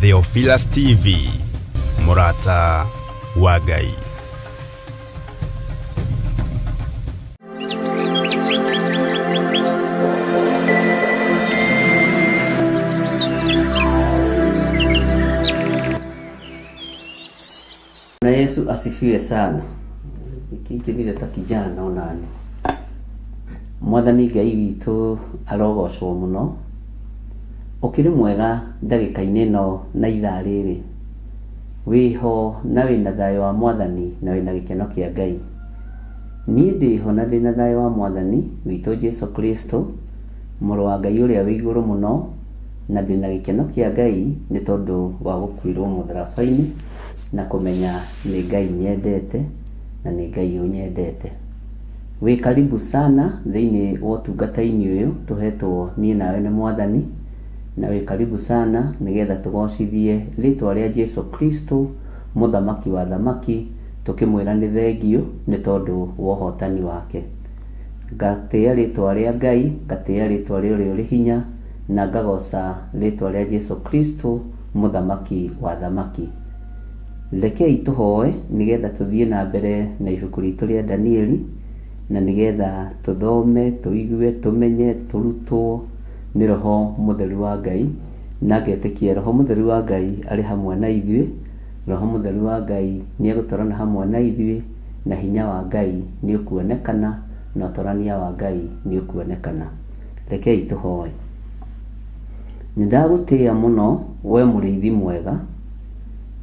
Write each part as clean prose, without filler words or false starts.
Theophilus TV, mũrata wa Ngai. Na Yesu asifiwe sana. Gĩkĩnjĩrire ta kijana onani. Mwathani Ngai witũ arogocwo mũno. Ũkĩrĩ mwega ndagĩka-inĩ ĩno na ithaa rĩrĩ. Wĩho na wĩna thayũ wa Mwathani na wĩna gĩkeno kĩa Ngai. Niĩ ndĩho na ndĩna thayũ wa Mwathani witũ Jesu Kristo, mũrũ wa Ngai ũrĩa wĩ igũrũ mũno, na ndĩna gĩkeno kĩa Ngai nĩ tondũ wa gũkuĩrwo mũtharaba-inĩ na kũmenya nĩ Ngai nyendete na nĩ Ngai ũnyendete. Wĩ karibu sana thĩinĩ wa ũtungata-inĩ ũyũ tũhetwo niĩ nawe nĩ Mwathani, na wĩ karibu sana nĩgetha tũgocithie rĩtwa rĩa Jesu Kristo, mũthamaki wa thamaki, tũkĩmwĩra nĩ thengiũ nĩ tondũ wa ũhotani wake. Ngatĩĩa rĩtwa rĩa Ngai, ngatĩĩa rĩtwa rĩa ũrĩa ũrĩ hinya, na ngagoca rĩtwa rĩa Jesu Kristo, mũthamaki wa thamaki. Rekei tũhoe nĩgetha tũthiĩ na mbere na ibuku ritũ rĩa Danieli, na nĩgetha tũthome, tũigue, tũmenye, tũrutwo nĩ Roho Mũtheru wa Ngai, na ngetĩkia Roho Mũtheru wa Ngai arĩ hamwe na ithuĩ, Roho Mũtheru wa Ngai nĩ egũtwarana hamwe na ithuĩ, na hinya wa Ngai nĩ ũkuonekana, na ũtwarania wa Ngai nĩ ũkuonekana. Rekei tũhoe. Nĩ ndagũtĩĩa mũno we mũrĩithi mwega,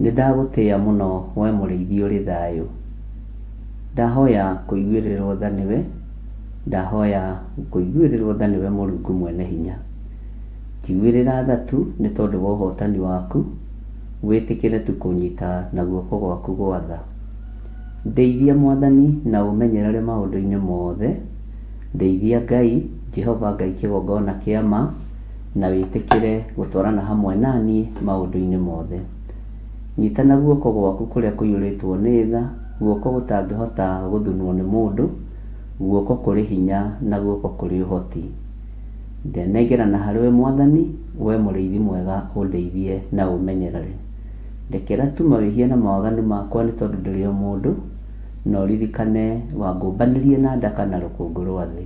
nĩ ndagũtĩĩa mũno we mũrĩithi ũrĩ thayũ. Ndahoya kũiguĩrĩrwo tha nĩwe, ndahoya kũiguĩrĩrwo tha nĩwe Mũrungu mwene hinya. Njiguĩrĩra tha tu nĩ tondũ wa ũhotani waku, wĩtĩkĩre tu kũnyita na guoko gwaku gwa tha. Ndeithia Mwathani na ũmenyerere maũndũ-inĩ mothe, ndeithia Ngai, Jehova Ngai kĩgongona kĩa ma, na wĩtĩkĩre gũtwarana hamwe na niĩ maũndũ-inĩ mothe. Nyita na guoko gwaku kũrĩa kũiyũrĩtwo nĩ tha, guoko gũtangĩhota gũthunwo nĩ mũndũ, guoko kũrĩ hinya na guoko kũrĩ ũhoti. Ndenengerana harĩ we Mwathani, we mũrĩithi mwega ũndeithie na ũmenyerere. Ndekera tu mawĩhia na mawaganu makwa nĩ tondũ ndĩrĩ o mũndũ, na ũririkane wangũmbanĩrie na ndaka na rũkũngũ rwa thĩ.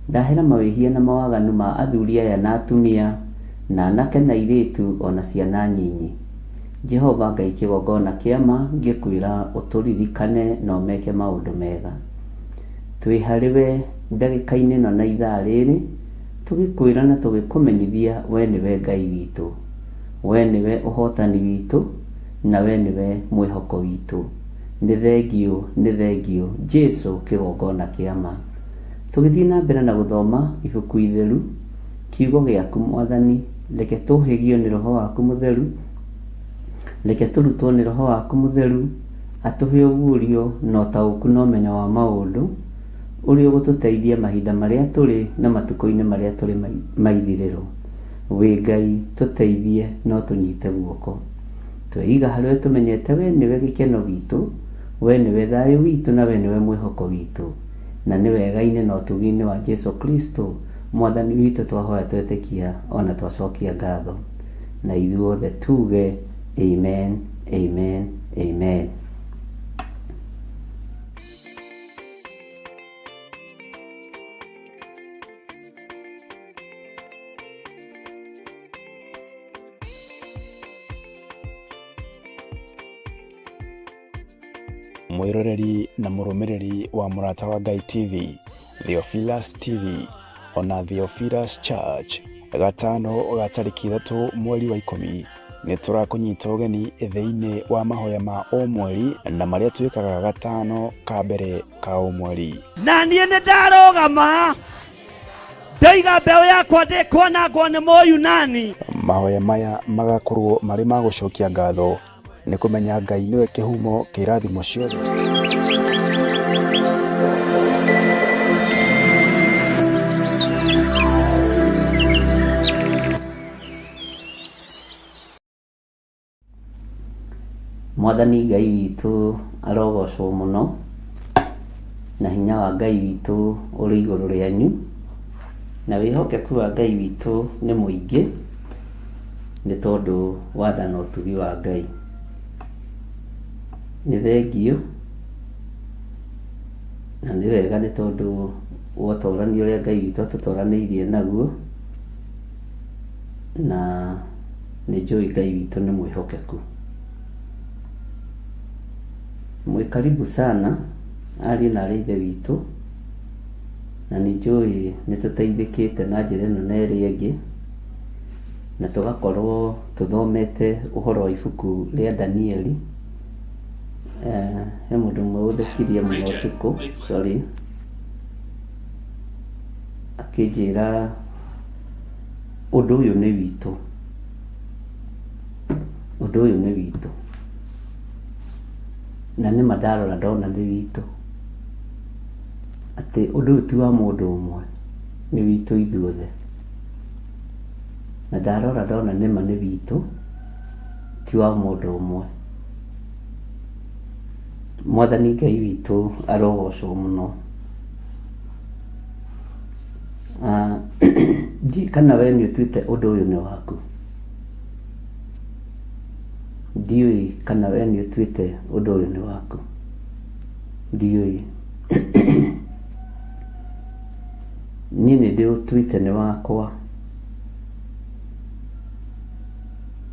Ndahera mawĩhia na mawaganu ma athuri aya na atumia, na anake na airĩtu o na ciana nyinyi. Jehova Ngai kĩgongona kĩa ma ngĩkwĩra ũtũririkane na ũmeke maũndũ mega. Twĩ harĩ we ndagĩka-inĩ ĩno na ithaa rĩrĩ, tũgĩkwĩra na tũgĩkũmenyithia we nĩwe Ngai witũ. We nĩwe ũhotani witũ, na we nĩwe mwĩhoko witũ. Nĩ thengiũ, nĩ thengiũ, Jesu kĩgongona kĩa ma. Tũgĩthiĩ na mbere na gũthoma ibuku itheru, kiugo gĩaku Mwathani, reke tũhĩgio nĩ Roho waku Mũtheru, reke tũrutwo nĩ Roho waku Mũtheru, atũhe ũguũrio na ũtaũku na ũmenyo wa maũndũ, ũrĩa ũgũtũteithia mahinda marĩa tũrĩ na matukũ-inĩ marĩa tũrĩ ma ithirĩro. Wĩ Ngai tũteithie na ũtũnyite guoko. Tweiga harĩ we tũmenyete we nĩwe gĩkeno gitũ, we nĩwe thayũ witũ na we nĩwe mwĩhoko witũ. Na nĩ wega-inĩ na ũtugi-inĩ wa Jesu Kristo Mwathani witũ twahoya twetĩkia ona twacokia ngatho. Na ithuothe tuge amen, amen, amen. Mwĩroreri na mũrũmĩrĩri wa Mũrata wa Ngai TV, Theophilus TV, ona Theophilus Church, gatano ga tarĩki 3 mweri wa 10 nĩ tũrakũnyita ũgeni thĩinĩ wa mahoya ma o mweri na marĩa twĩkaga gatano ka mbere ka o mweri. Na niĩ nĩ ndarũgama ndoiga mbeũ yakwa ndĩkwanangwo nĩ Mũyunani. Mahoya maya magakorwo marĩ ma gũcokia ngatho nĩ kũmenya Ngai nĩwe kĩhumo kĩa irathimo ciothe. Mwathani Ngai witũ arogocwo mũno, na hinya wa Ngai witũ ũrĩ igũrũ rĩanyu, na wĩhokeku wa Ngai witũ nĩ mũingĩ. Nĩ tondũ wa tha na ũtugi wa Ngai. Nĩ thengiũ, na nĩ wega nĩ tondũ wa ũtorania ũrĩa Ngai witũ atũtoranĩirie naguo, na nĩ njũĩ Ngai witũ nĩ mwĩhokeku. Mwĩ karibu sana ariũ na aarĩ a Ithe witũ, na nĩ njũĩ nĩ tũteithĩkĩte na njĩra ĩno na ĩrĩa ĩngĩ, na tũgakorwo tũthomete ũhoro wa ibuku rĩa Danieli. He mũndũ ũmwe ũthekirie mũno ũtukũ, sorry, akĩnjĩra ũndũ ũyũ nĩ witũ, ũndũ ũyũ nĩ witũ. Na nĩma ndarora ndona nĩ witũ, atĩ ũndũ ũyũ ti wa mũndũ ũmwe, nĩ witũ ithuothe. Na ndarora ndona nĩma nĩ witũ, ti wa mũndũ ũmwe. Mwathani Ngai witũ arogocwo mũno. Ndiũĩ kana we nĩ ũtuĩte ũndũ ũyũ nĩ waku. Ndiũĩ kana we nĩ ũtuĩte ũndũ ũyũ nĩ waku. Ndiũĩ. Niĩ nĩ ndĩũtuĩte nĩ wakwa,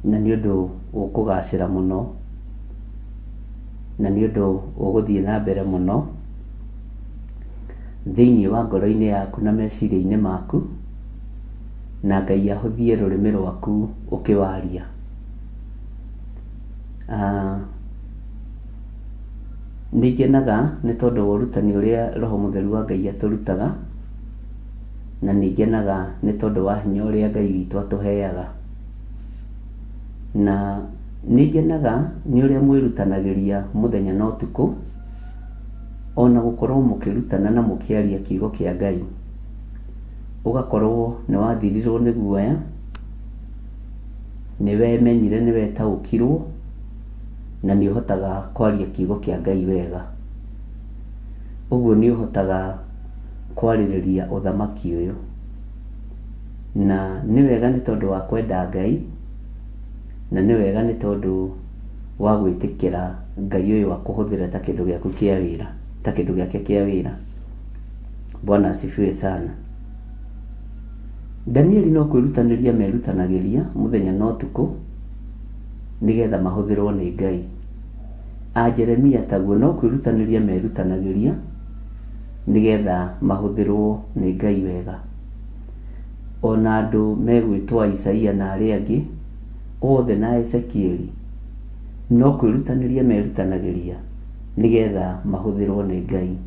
na nĩ ũndũ ũkũgacĩra mũno, na nĩ ũndũ ũgũthiĩ na mbere mũno thĩiniĩ wa ngoro-inĩ yaku na meciria-inĩ maku, na Ngai ahũthie rũrĩmĩ rwaku ũkĩwaria. Nĩ ngenaga nĩ tondũ wa ũrutani ũrĩa Roho Mũtheru wa Ngai atũrutaga, na nĩ ngenaga nĩ tondũ wa hinya ũrĩa Ngai witũ atũheaga. Na nĩ ngenaga nĩ ũrĩa mwĩrutanagĩria mũthenya na ũtukũ, ona gũkorwo mũkĩrutana na mũkĩaria kiugo kĩa Ngai. Ũgakorwo nĩ wathirirwo nĩ guoya, nĩ wemenyire, nĩ wetaũkirwo, na nĩ ũhotaga kwaria kiugo kĩa Ngai wega. Ũguo nĩ ũhotaga kwarĩrĩria ũthamaki ũyũ. Na nĩ wega nĩ tondũ wa kwenda Ngai, na nĩ wega nĩ tondũ wa gwĩtĩkĩra Ngai ũyũ akũhũthĩre ta kĩndũ gĩaku kĩa wĩra, ta kĩndũ gĩake kĩa wĩra. Bwana asifiwe sana. Danieli no kwĩrutanĩria merutanagĩria mũthenya na ũtukũ nĩgetha mahũthĩrwo nĩ Ngai. A Jeremia taguo no kwĩrutanĩria merutanagĩria nĩgetha mahũthĩrwo nĩ Ngai wega. Ona andũ megwĩtwo a Isaia na arĩa angĩ othe na Ezekieli no kwĩrutanĩria merutanagĩria nĩgetha mahũthĩrwo nĩ Ngai.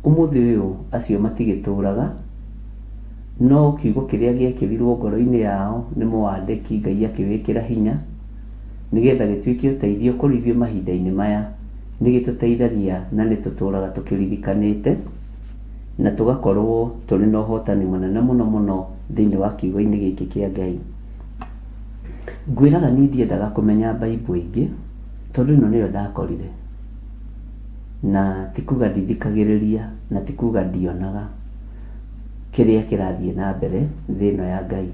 Ũmũthĩ ũyũ acio matigĩtũraga, no kiugo kĩrĩa gĩekĩrirwo ngoro-inĩ yao nĩ mũwandĩki Ngai akĩwĩkĩra hinya, nĩgetha gĩtuĩke ũteithio kũrĩ ithuĩ mahinda-inĩ maya, nĩ gĩtũteithagia na nĩ tũtũraga tũkĩririkanĩte, na tũgakorwo tũrĩ na ũhotani mũnene mũno mũno thĩinĩ wa kiugo-inĩ gĩkĩ kĩa Ngai. Ngwĩraga niĩ ndiendaga kũmenya Bible ĩngĩ, tondũ ĩno nĩyo ndakorire. Na ti kuga ndithikagĩrĩria, na ti kuga ndionaga kĩrĩa kĩrathiĩ na mbere thĩ ĩno ya Ngai.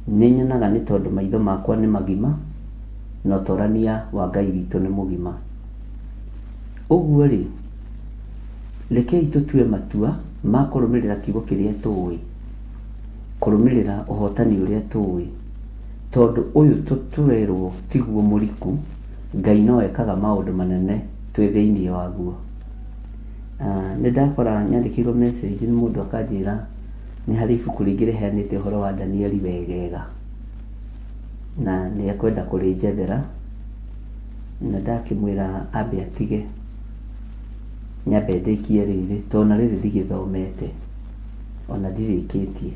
Nĩ nyonaga nĩ tondũ maitho makwa nĩ magima, na ũtorania wa Ngai witũ nĩ mũgima. Ũguo rĩ, rekei tũtue matua ma kũrũmĩrĩra kiugo kĩrĩa tũĩ, kũrũmĩrĩra ũhotani ũrĩa tũĩ, tondũ ũyũ tũrerwo tiguo mũriku, Ngai no ekaga maũndũ manene twĩ thĩinĩ waguo. Nĩ ndakora nyandĩkĩirwo message nĩ mũndũ akanjĩra nĩ harĩ ibuku rĩngĩ rĩheanĩte ũhoro wa Danieli wegega, na nĩ ekwenda kũrĩnjethera, na ndakĩmwĩra ambe atige nyambe ndĩkie rĩrĩ, tondũ ona rĩrĩ ndigĩthomete, ona ndirĩkĩtie.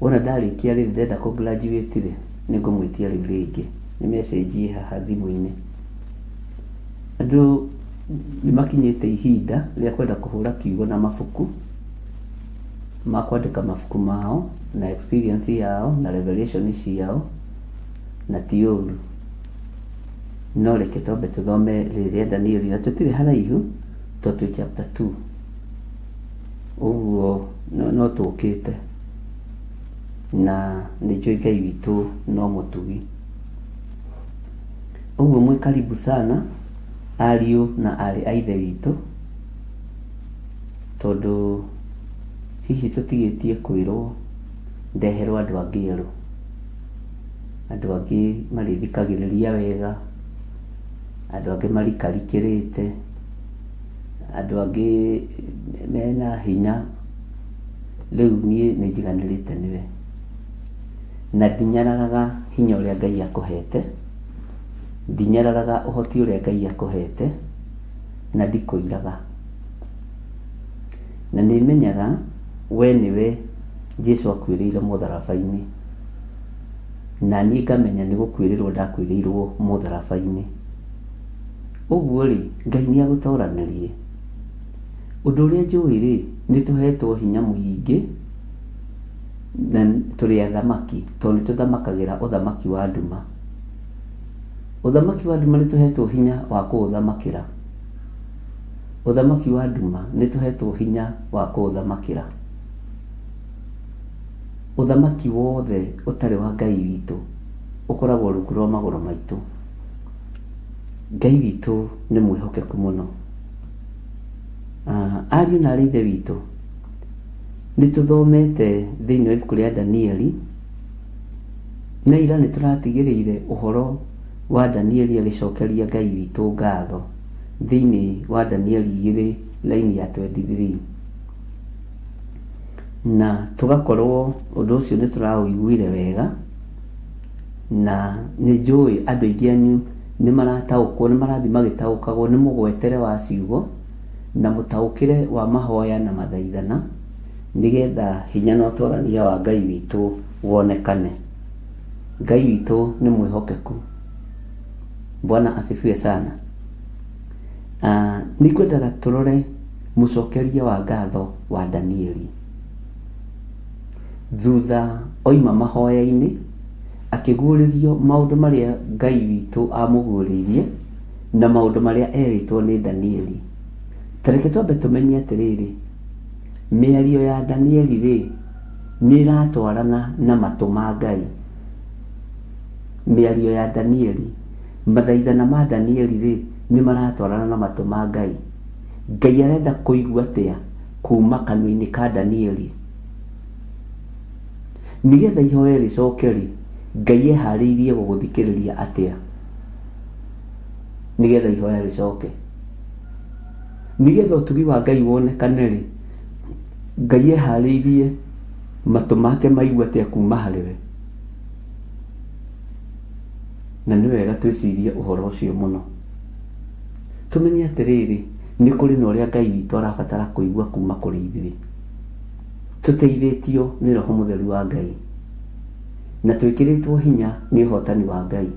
Wona ndarĩkia rĩrĩ ndĩrenda kũ graduate rĩ, nĩ ngũmwĩtia rĩu rĩngĩ. Nĩ message ĩ haha thimũ-inĩ. Andũ nĩ makinyĩte ihinda rĩa kwenda kũhũra kiugo na mabuku, ma kwandĩka mabuku mao na experience yao na revelation ciao, na ti ũru. No reke twambe tũthome rĩrĩ rĩa Danieli na tũtirĩ haraihu tondũ twĩ chapter 2. Ũguo no tũkĩte. Na nĩ njũĩ Ngai witũ no mũtugi. Ũguo mwĩ karibu sana ariũ na aarĩ a Ithe witũ, tondũ hihi tũtigĩtie kwĩrwo ndeherwo andũ angĩ erũ, andũ angĩ marĩthikagĩrĩria wega, andũ angĩ marikarikĩrĩte, andũ angĩ mena hinya. Rĩu niĩ nĩ njiganĩrĩte nĩwe, na ndinyararaga hinya ũrĩa Ngai akũhete, ndinyararaga ũhoti ũrĩa Ngai akũhete, na ndikũiraga. Na nĩ menyaga we nĩwe Jesu akuĩrĩire mũtharaba-inĩ, na niĩ ngamenya nĩ gũkuĩrĩrwo ndakuĩrĩirwo mũtharaba-inĩ. Ũguo rĩ, Ngai nĩ agũtoranĩrie. Ũndũ ũrĩa njũĩ rĩ, nĩ tũhetwo hinya mũingĩ na tũrĩ athamaki tondũ nĩ tũthamakagĩra ũthamaki wa nduma. Ũthamaki wa nduma nĩ tũhetwo hinya wa kũũthamakĩra. Ũthamaki wa nduma nĩ tũhetwo hinya wa kũũthamakĩra. Ũthamaki wothe ũtarĩ wa Ngai witũ ũkoragwo rungu rwa magũrũ maitũ. Ngai witũ nĩ mwĩhokeku mũno. Ariũ na aarĩ a Ithe witũ, nĩ tũthomete thĩinĩ wa ibuku rĩa Danieli, na ira nĩ tũratigĩrĩire ũhoro wa Danieli agĩcokeria Ngai witũ ngatho thĩinĩ wa Danieli igĩrĩ raini ya 23. Na tũgakorwo ũndũ ũcio nĩ tũraũiguire wega, na nĩ njũĩ andũ aingĩ anyu nĩ marataũkwo, nĩ marathiĩ magĩtaũkagwo nĩ mũgwetere wa ciugo na mũtaũkĩre wa mahoya na mathaithana, nĩgetha hinya na ũtorania wa Ngai witũ wonekane. Ngai witũ nĩ mwĩhokeku. Bwana asifiwe sana. Nĩ ngwendaga tũrore mũcokeria wa ngatho wa Danieli. Thutha oima mahoya-inĩ, akĩguũrĩrio maũndũ marĩa Ngai witũ amũguũrĩirie na maũndũ marĩa erĩtwo nĩ Danieli. Ta reke twambe tũmenye atĩrĩrĩ, mĩario ya Danieli-rĩ, nĩ ĩratwarana na matũ ma Ngai? Mĩario ya Danieli, mathaithana ma Danieli-rĩ, nĩ maratwarana na matũ ma Ngai? Ngai arenda kũigua atĩa kuma kanua-inĩ ka Danieli? Nĩgetha ihoya rĩcoke-rĩ, Ngai eharĩirie gũgũthikĩrĩria atĩa? Nĩgetha ihoya rĩcoke. Nĩgetha ũtugi wa Ngai wonekane-rĩ, Ngai eharĩirie matũ make maigue atĩa kuma harĩ we? Na nĩ wega twĩcirie ũhoro ũcio mũno. Tũmenye atĩrĩrĩ, nĩ kũrĩ na ũrĩa Ngai witũ arabatara kũigua kuma kũrĩ ithuĩ. Tũteithĩtio nĩ Roho Mũtheru wa Ngai, na twĩkĩrĩtwo hinya nĩ ũhotani wa Ngai.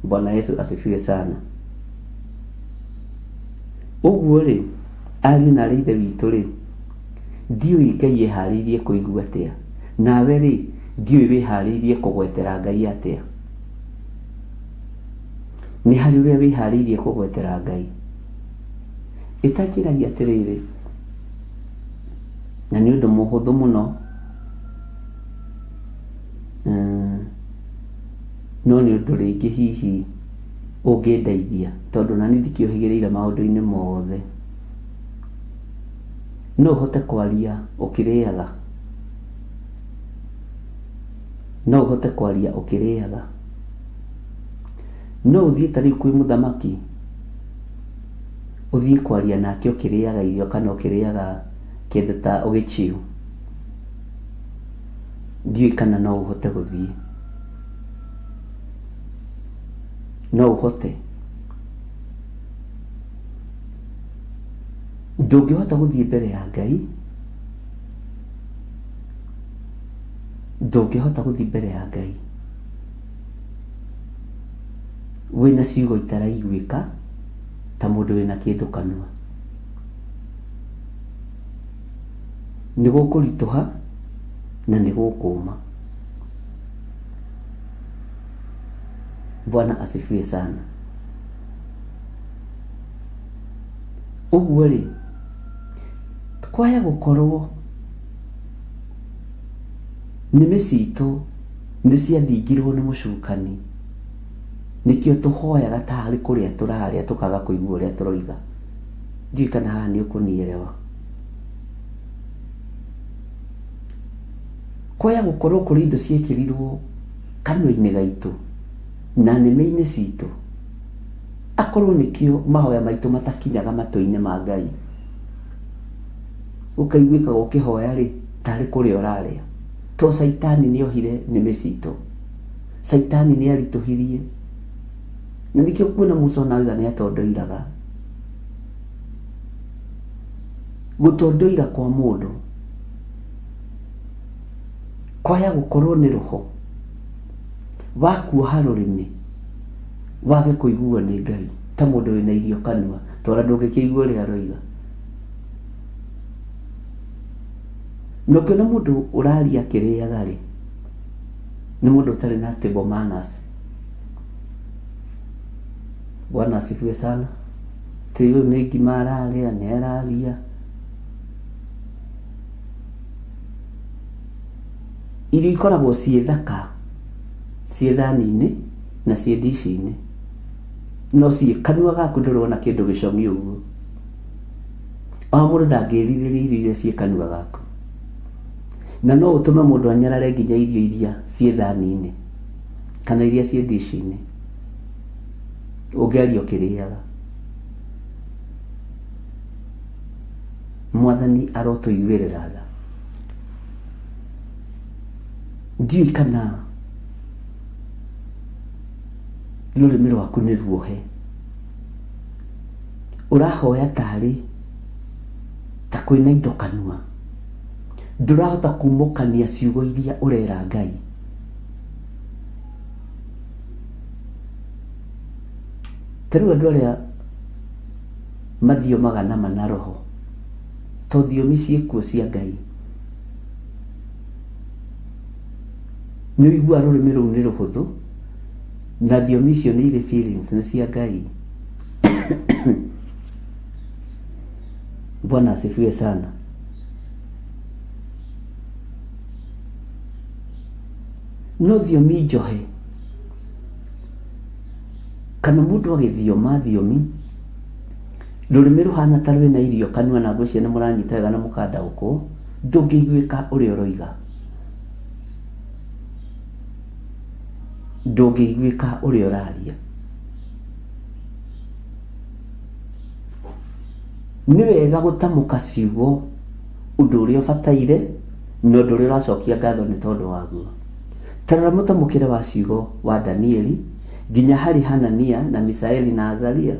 Bwana Yesu asifiwe sana. Ũguo-rĩ, ariũ na aarĩ a Ithe witũ-rĩ, ndiũĩ Ngai eharĩirie kũigua atĩa, nawe-rĩ, ndiũĩ wĩharĩirie kũgwetera Ngai atĩa. Nĩ harĩ ũrĩa wĩharĩirie kũgwetera Ngai? Ĩtanjĩragia atĩrĩrĩ, na nĩ ũndũ mũhũthũ mũno, no nĩ ũndũ rĩngĩ hihi ũngĩndeithia tondũ ona niĩ ndikĩũhĩgĩrĩire maũndũ-inĩ mothe. No ũhote kwaria ũkĩrĩaga? No ũhote kwaria ũkĩrĩaga? No ũthiĩ ta rĩu kwĩ mũthamaki ũthiĩ kwaria nake ũkĩrĩaga irio kana ũkĩrĩaga kĩndũ ta ũgĩchill? Ndiũĩ kana no ũhote gũthiĩ. No ũhote? Ndũngĩhota gũthiĩ mbere ya Ngai, ndũngĩhota gũthiĩ mbere ya Ngai wĩna ciugo itaraiguĩka ta mũndũ wĩna kĩndũ kanua. Nĩ gũkũritũha na nĩ gũkũma. Bwana asifiwe sana. Ũguo rĩ, kwaya gũkorwo Nĩmĩ citũ nĩ ciathingirwo nĩ mũcukani, nĩkĩo tũhoyaga tarĩ kũrĩa tũrarĩa tũkaga kũigua ũrĩa tũroiga. Ndiũĩ kana haha nĩ ũkũnielewa. Kwaya gũkorwo kũrĩ indo ciekĩrirwo kanua-inĩ gaitũ na nĩmĩ-inĩ citũ, akorwo nĩkĩo mahoya maitũ matakinyaga matũ-inĩ ma Ngai. Ũkaiguĩkaga ũkĩhoya rĩ, tarĩ kũrĩa ũrarĩa. To caitani nĩ ohire nĩmĩ citũ. Caitani nĩ aritũhirie. Na nĩkĩo kuona Musa ona auga nĩ atondoiraga. Gũtondoira kwa mũndũ kwaya gũkorwo nĩ roho wa kuoha rũrĩmĩ wage kũiguo nĩ Ngai ta mũndũ wĩna irio kanua tondũ ndũngĩkĩigua ũrĩa aroiga. Na ũkĩona mũndũ ũraria akĩrĩaga rĩ, nĩ mũndũ ũtarĩ na table manners. Bwana asifiwe sana. Ti ũyũ nĩ ngima ararĩa, nĩ araria. Irio ikoragwo ciĩ thaka ciĩ thani-inĩ na ciĩ ndici-inĩ, no ciĩ kanua gaku ndũrona kĩndũ gĩcong'i ũguo. Ona mũndũ ndangĩrirĩria irio iria ciĩ kanua gaku. Na no ũtũme mũndũ anyarare nginya irio iria ciĩ thani-inĩ kana iria ciĩ ndici-inĩ ũngĩaria ũkĩrĩaga. Mwathani arotũiguĩrĩra tha. Ndiũĩ kana rũrĩmĩ rwaku nĩ ruohe. Ũrahoya tarĩ ta kwĩna indo kanua. Ndũrahota kumũkania ciugo iria ũrera Ngai. Ta rĩu andũ arĩa mathiomaga nama na roho, to thiomi ciĩkuo cia Ngai. Nĩ ũiguaga rũrĩmĩ rũu nĩ rũhũthũ, na thiomi icio nĩ irĩ feelings, nĩ cia Ngai. Bwana asifiwe sana. No thiomi njohe kana mũndũ agĩthioma thiomi rũrĩmĩ rũhana ta rwĩna irio kanua na ngwĩciria nĩ mũranyita wega na mũkandaũkwo, ndũngĩiguĩka ũrĩa ũroiga. Ndũngĩiguĩka ũrĩa ũraria. Nĩ wega gũtamũka ciugo ũndũ ũrĩa ũbataire na ũndũ ũrĩa ũracokia ngatho nĩ tondũ waguo. Ta rora mũtamũkĩre wa ciugo wa Danieli nginya harĩ Hanania na Mishaeli na Azaria.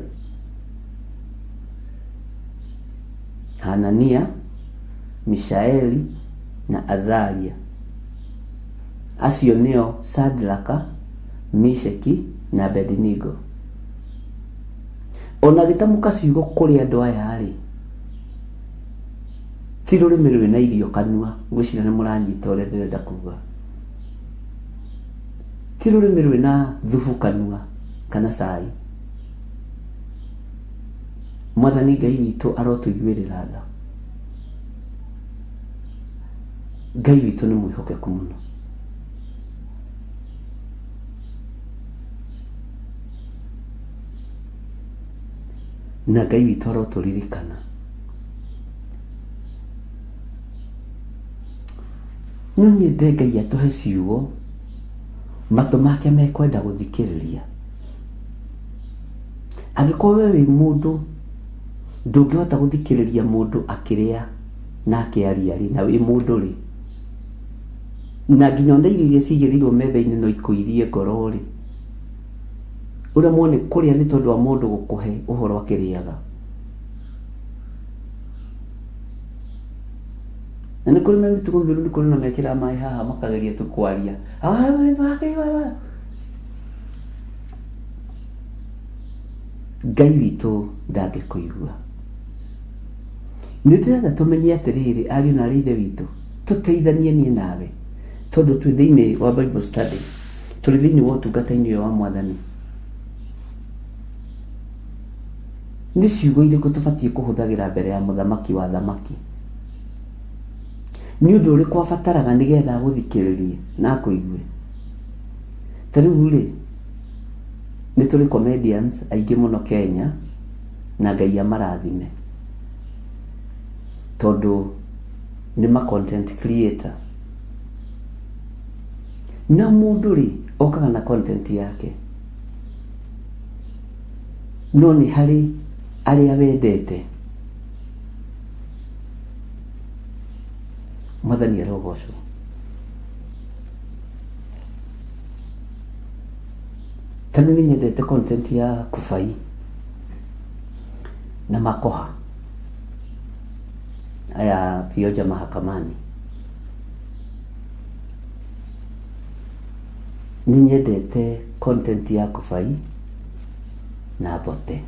Hanania, Mishaeli na Azaria. Acio nĩo Shadraka, Misheki na Abednego. Ona agĩtamũka ciugo kũrĩ andũ aya-rĩ, ti rũrĩmĩ rwĩna irio kanua, ngwĩciria nĩ mũranyita ũrĩa ndĩrenda kuga. Ti rũrĩmĩ rwĩna thubu kanua kana cai. Mwathani Ngai witũ arotũiguĩrĩra tha. Ngai witũ nĩ mwĩhokeku mũno. Na Ngai witũ arotũririkana. No nyende Ngai atũhe ciugo matũ make mekwenda gũthikĩrĩria. Angĩkorwo we wĩ mũndũ ndũngĩhota gũthikĩrĩria mũndũ akĩrĩa na akĩaria rĩ, na wĩ mũndũ rĩ, na nginya ona irio iria cigĩrĩirwo metha-inĩ no ikũirie ngoro rĩ, ũremwo nĩ kũrĩa nĩ tondũ wa mũndũ gũkũhe ũhoro akĩrĩaga. Na nĩ kũrĩ mĩtugo mĩũru, nĩ kũrĩ na mekĩraga maĩ haha makageria tu kwaria. Ngai witũ ndangĩkũigua. Nĩ ndĩrenda tũmenye atĩrĩrĩ, ariũ na aarĩ a Ithe witũ, tũteithanie niĩ nawe, tondũ twĩ thĩinĩ wa Bible study, tũrĩ thĩinĩ wa ũtungata-inĩ ũyũ wa Mwathani. Nĩ ciugo irĩkũ tũbatiĩ kũhũthagĩra mbere ya mũthamaki wa athamaki? Nĩ ũndũ ũrĩkũ abataraga nĩgetha agũthikĩrĩrie na akũigue? Ta rĩu rĩ, nĩ tũrĩ comedians aingĩ mũno Kenya, na Ngai amarathime tondũ nĩ ma content creator. Na mũndũ rĩ, okaga na content yake, no nĩ harĩ arĩa wendete. Mwathani arogocwo. Ta rĩu nĩ nyendete content ya Kubai na Makoha, aya Vioja Mahakamani. Nĩ nyendete content ya Kubai na Mbote,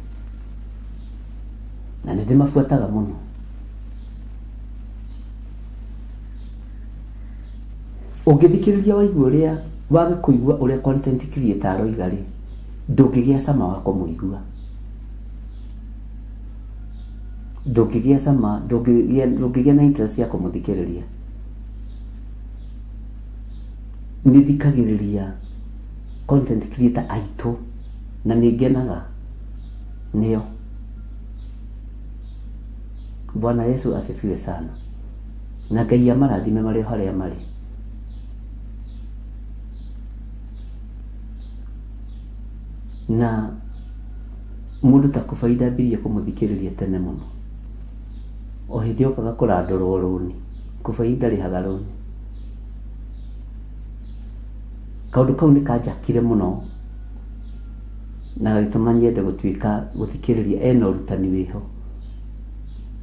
na nĩ ndĩmabuataga mũno. Ũngĩthikĩrĩria waigua ũrĩa wage kũigua ũrĩa content creator aroiga rĩ, ndũngĩgĩa cama wa kũmũigua. Ndũngĩgĩa cama, ndũngĩgĩa na interest ya kũmũthikĩrĩria. Nĩ thikagĩrĩria content creator aitũ na nĩ ngenaga nĩo. Bwana Yesu asifiwe sana. Na Ngai amarathime marĩ o harĩa marĩ. Na mũndũ ta Kũbai ndambirie kũmũthikĩrĩria tene mũno. O hĩndĩ okaga kũrandũrwo rũni. Kũbai ndarĩhaga rũni. Kaũndũ kau nĩ kanjakire mũno na gagĩtũma nyende gũtuĩka gũthikĩrĩria ena ũrutani wĩho.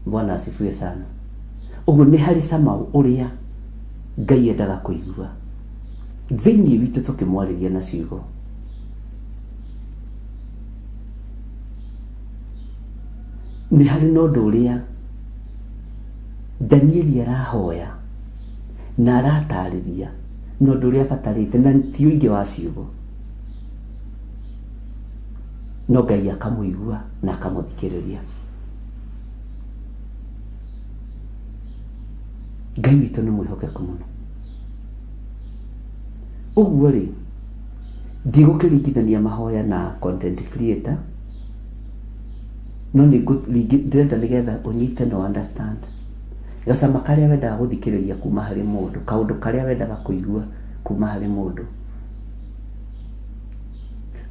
Bwana asifiwe sana. Ũguo nĩ harĩ cama ũrĩa Ngai endaga kũigua thĩinĩ witũ tũkĩmwarĩria na ciugo. Nĩ harĩ na ũndũ ũrĩa Danieli arahoya na aratarĩria na ũndũ ũrĩa abatarĩte na ti ũingĩ wa ciugo, no Ngai akamũigua na akamũthikĩrĩria. Ngai witũ nĩ mwĩhokeku mũno. Ũguo rĩ, ndigũkĩringithania mahoya na content creator, no nĩ ndĩrenda nĩgetha ũnyite na ũ understand. Gacama karĩa wendaga gũthikĩrĩria kuma harĩ mũndũ, kaũndũ karĩa wendaga kũigua kuma harĩ mũndũ.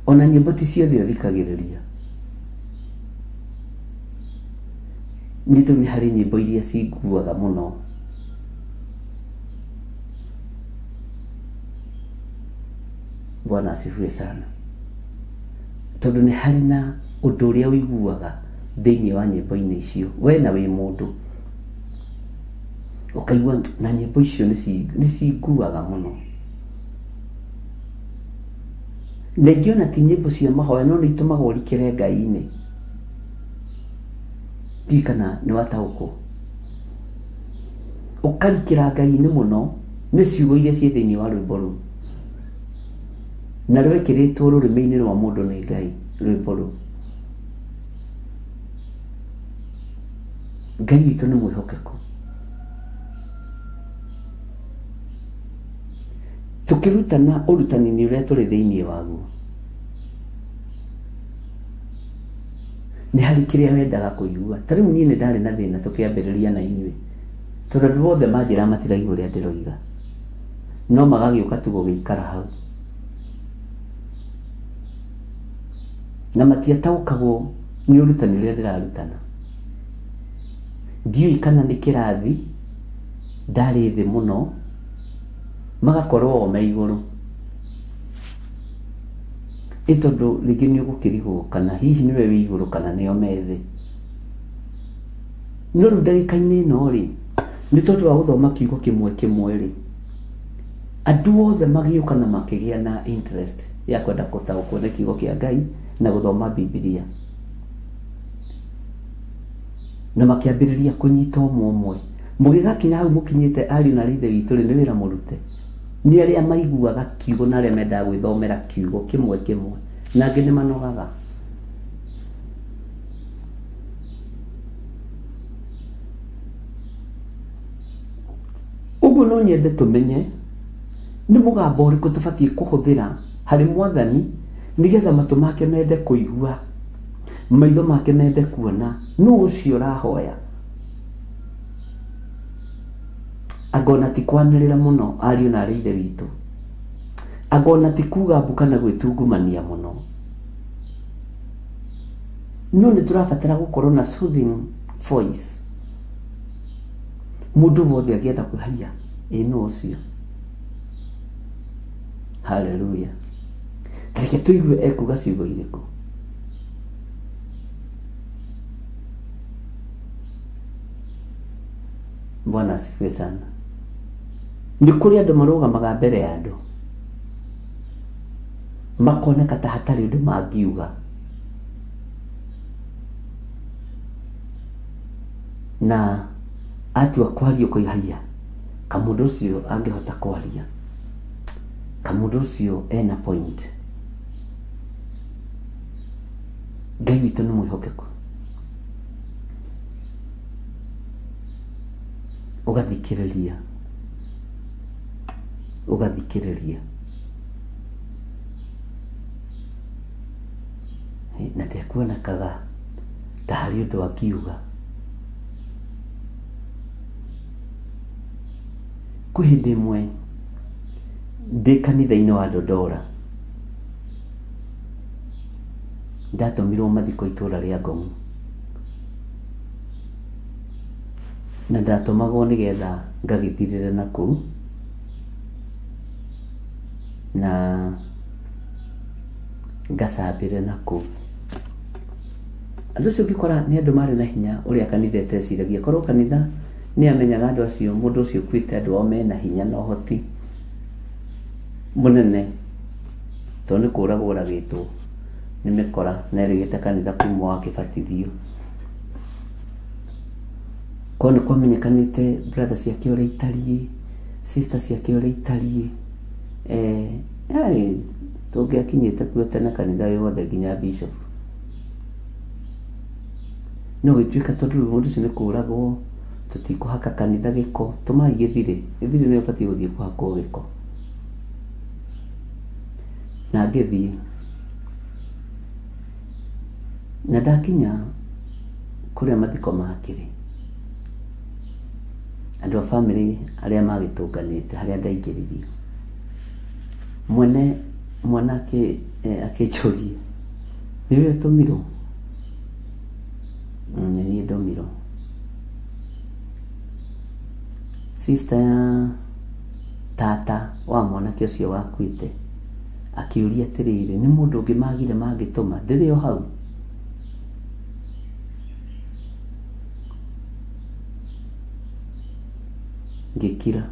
Ona nyĩmbo ti ciothe ũthikagĩrĩria. Niĩ tondũ nĩ harĩ nyĩmbo iria cinguaga mũno. Bwana asifiwe sana. Tondũ nĩ harĩ na ũndũ ũrĩa ũiguaga thĩinĩ wa nyĩmbo-inĩ icio, we na wĩ mũndũ, ũkaigua na nyĩmbo icio nĩ cinguaga mũno. Na ingĩ ona ti nyĩmbo cia mahoya no nĩ itũmaga ũrikĩre Ngai-inĩ. Ndiũĩ kana nĩ wataũkwo. Ũkarikĩra Ngai-inĩ mũno nĩ ciugo iria ciĩ thĩinĩ wa rwĩmbo rũu. Na rwekĩrĩtwo rũrĩmĩ-inĩ rwa mũndũ nĩ Ngai rwĩmbo rũu. Ngai witũ nĩ mwĩhokeku. Tũkĩrutana ũrutani-inĩ ũrĩa tũrĩ thĩinĩ waguo, nĩ harĩ kĩrĩa wendaga kũigua. Ta rĩu niĩ nĩ ndarĩ na thĩna tũkĩambĩrĩria na inyuĩ, tondũ andũ othe manjĩraga matiraigua ũrĩa ndĩroiga, no magagĩũka tu gũgĩikara hau. Na matiataũkagwo nĩ ũrutani ũrĩa ndĩrarutana. Ndiũĩ kana nĩ kĩrathi ndarĩ thĩ mũno, magakorwo o me igũrũ. Ĩ tondũ rĩngĩ nĩ ũgũkĩrigwo kana hihi nĩwe wĩ igũrũ kana nĩo me thĩ. No rĩu ndagĩka-inĩ ĩno rĩ, nĩ tondũ wa gũthoma kiugo kĩmwe kĩmwe rĩ, andũ othe magĩũka na makĩgĩa na interest ya kwenda gũtaũkwo nĩ kiugo kĩa Ngai na gũthoma Bibilia. Na makĩambĩrĩria kũnyita ũmwe ũmwe. Mũgĩgakinya hau mũkinyĩte ariũ na aarĩ a Ithe witũ-rĩ, nĩ wĩra mũrute. Nĩ arĩa maiguaga kiugo na arĩa mendaga gwĩthomera kiugo kĩmwe kĩmwe, na angĩ nĩ manogaga. No nyende tũmenye nĩ mũgambo ũrĩkũ tũbatiĩ kũhũthĩra harĩ mwathani nĩgetha matũ make mende kũigua, maitho make mende kuona. Nũ ũcio ũrahoya? Angona ti kwanĩrĩra mũno ariũ na arĩ ithe witũ, angona ti kuga mbu kana gwĩtungumania mũno, no nĩ tũrabatara gũkorwo na soothing voice. Mũndũ wothe angĩenda kwĩhaiya ĩ nũ ũcio? Haleluya. Tareke tũigue ekuga ciugo irĩkũ. Bwana asifiwe sana. Nĩ kũrĩ andũ marũgamaga mbere ya andũ makoneka ta hatarĩ ũndũ mangiuga, na atua kwaria ũkoiga haiya, kamũndũ ũcio angĩhota kwaria, kamũndũ ũcio ena point. Ngai witũ nĩ mwĩhokeku. Ũgathikĩrĩria, ũgathikĩrĩria na ndekuonekaga ta harĩ ũndũ angiuga. Kwĩ hĩndĩ ĩmwe ndĩ kanitha-inĩ wa Dodora, ndatũmirwo mathiko itũra rĩa Ngong, na ndatũmagwo nĩgetha ngagĩthirĩre na kũu, na ngacambĩre na kũu. Andũ acio ũngĩkora nĩ andũ marĩ na hinya ũrĩa kanitha ĩteciragia. Korwo kanitha nĩ amenyaga andũ acio, mũndũ ũcio ũkuĩte andũ ao mena hinya na ũhoti mũnene, tondũ nĩ kũragwo oragĩtwo nĩ mĩkora na erĩgĩte kanitha kuma o akĩbatithio. Korwo nĩ kwamenyekanĩte brother ciake ũrĩa itariĩ, sister ciake ũrĩa itariĩ, tũngĩakinyĩte kuo tene kanitha wĩ wothe nginya bishop. No gĩtuĩka tondũ rĩu mũndũ ũcio nĩ kũragwo, tũtikũhaka kanitha gĩko, tũmai gĩthirĩ, gĩthirĩ nĩwe ũbatiĩ gũthiĩ kũhakwo gĩko. Na ngĩthiĩ, na ndakinya kũrĩa mathiko makĩrĩ, andũ a bamĩrĩ arĩa magĩtũnganĩte harĩa ndaingĩririo, mwene mwana akĩnjũria, nĩwe ũtũmirwo? Nĩ niĩ ndũmirwo. Sister ya tata wa mwanake ũcio wakuĩte akĩũria atĩrĩrĩ, nĩ mũndũ ũngĩ magire mangĩtũma? Ndĩrĩ o hau? Ngĩkira.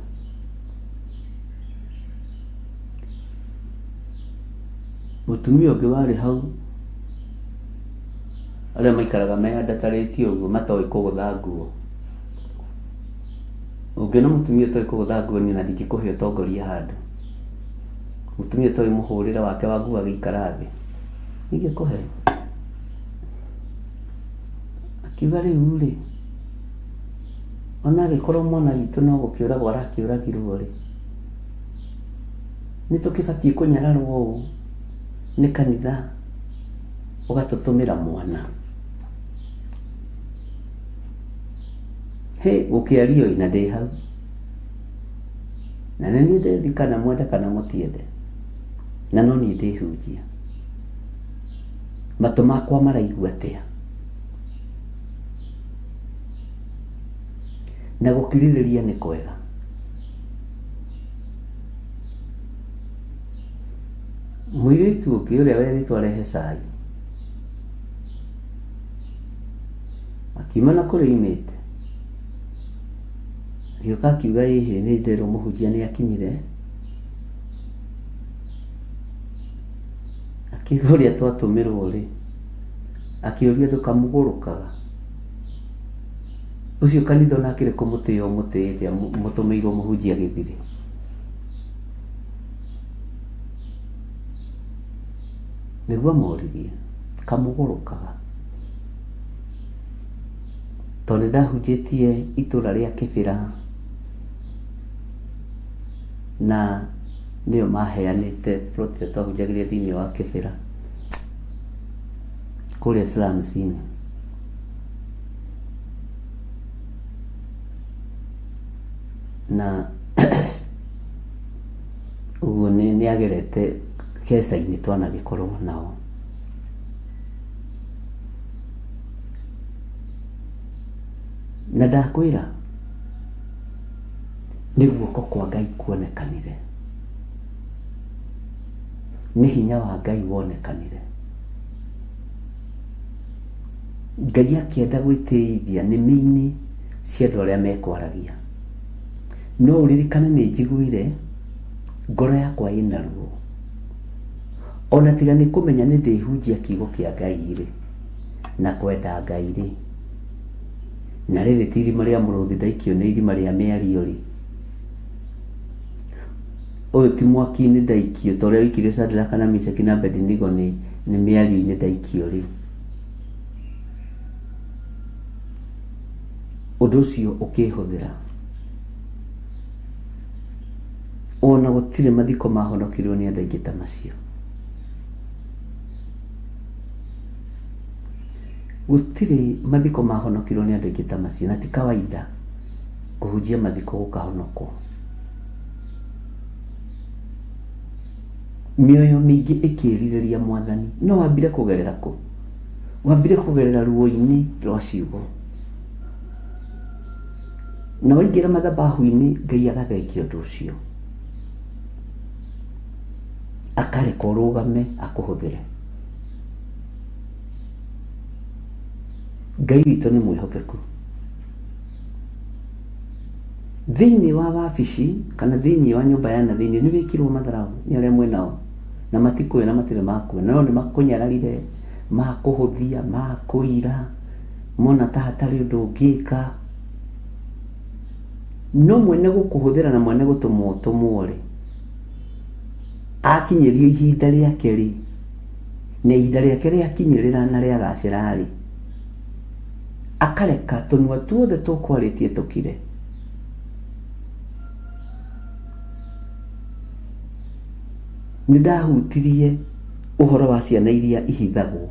Mũtumia ũngĩ warĩ hau, arĩa maikaraga meyandatarĩtie ũguo matoĩ kũgũtha nguo. Ũngĩona mũtumia ũtoĩ kũgũtha nguo niĩ ona ndingĩkũhe ũtongoria handũ. Mũtumia ũtoĩ mũhũrĩre wake wa nguo agĩikara thĩ, ndingĩkũhe. Akiuga rĩu rĩ, ona angĩkorwo mwana witũ no gũkĩũragwo arakĩũragirwo rĩ, nĩ tũkĩbatiĩ kũnyararwo ũũ nĩ kanitha ũgatũtũmĩra mwana? Hĩ, gũkĩario ĩ, na ndĩ hau. Na nĩ niĩ ndĩthi kana mwende kana mũtiende, na no niĩ ndĩhunjia. Matũ makwa maraigua atĩa? Na gũkirĩrĩria nĩ kwega. Mũirĩtu ũngĩ ũrĩa werĩtwo arehe cai, akiuma na kũrĩa oimĩte, agĩũka akiuga ĩhĩ nĩ nderwo mũhunjia nĩ akinyire, akĩigua ũrĩa twatũmĩrwo rĩ, akĩũria ndũkamũgũrũkaga? Ũcio kanitha ona akĩrĩ kũmũtĩĩa ũmũtĩĩte mũtũmĩirwo mũhunjia gĩthirĩ. Nĩguo amoririe, kamũgũrũkaga? Tondũ nĩ ndahunjĩtie itũra rĩa Kĩbĩra Na nĩo maheanĩte plot ĩrĩa twahunjagĩria thĩinĩ wa Kĩbĩra kũrĩa slums-inĩ. Na ũguo nĩ agerete keca-inĩ twanagĩkorwo nao. Na ndakwĩra nĩ guoko kwa Ngai kuonekanire, nĩ hinya wa Ngai wonekanire. Ngai akĩenda gwĩtĩithia nĩmĩ-inĩ cia andũ arĩa mekwaragia. No ũririkane nĩ njiguire ngoro yakwa ĩna ruo. Ona tiga nĩ kũmenya nĩ ndĩhunjia kiugo kĩa Ngai-rĩ, na kwenda Ngai-rĩ, na rĩrĩ ti irima rĩa mũrũthi ndaikio nĩ irima rĩa mĩario-rĩ, ũyũ ti mwaki-inĩ ndaikio ta ũrĩa waikirio Shadraka na Meshaki na Abednego nĩ nĩ mĩario-inĩ ndaikio-rĩ, ũndũ ũcio ũkĩhũthĩra. Ona gũtirĩ mathiko mahonokirwo nĩ andũ aingĩ ta macio. Gũtirĩ mathiko mahonokirwo nĩ andũ aingĩ ta macio, na ti kawaida kũhunjia mathiko gũkahonokwo. Mĩoyo mĩingĩ ĩkĩrirĩria Mwathani. No wambire kũgerera kũ? Wambire kũgerera ruo-inĩ rwa ciugo. Na waingĩra mathabahu-inĩ, Ngai agathengia ũndũ ũcio. Akareka ũrũgame akũhũthĩre. Ngai witũ nĩ mwĩhokeku. Thĩinĩ wa wabici kana thĩinĩ wa nyũmba ya na thĩinĩ nĩ wĩkirwo matharaũ nĩ arĩa mwĩ nao na matikũĩ na matirĩ makuona no nĩ makũnyararire, makũhũthia, makũira, mona ta hatarĩ ũndũ ũngĩka. No mwene gũkũhũthĩra na mwene gũtũma ũtũmwo rĩ, akinyĩrio ihinda rĩake rĩ, na ihinda rĩake rĩakinyĩrĩra na rĩagacĩra rĩ, akareka tũnua tuothe tũkwarĩtie tũkire. Nĩ ndahutirie ũhoro wa ciana iria ihithagwo.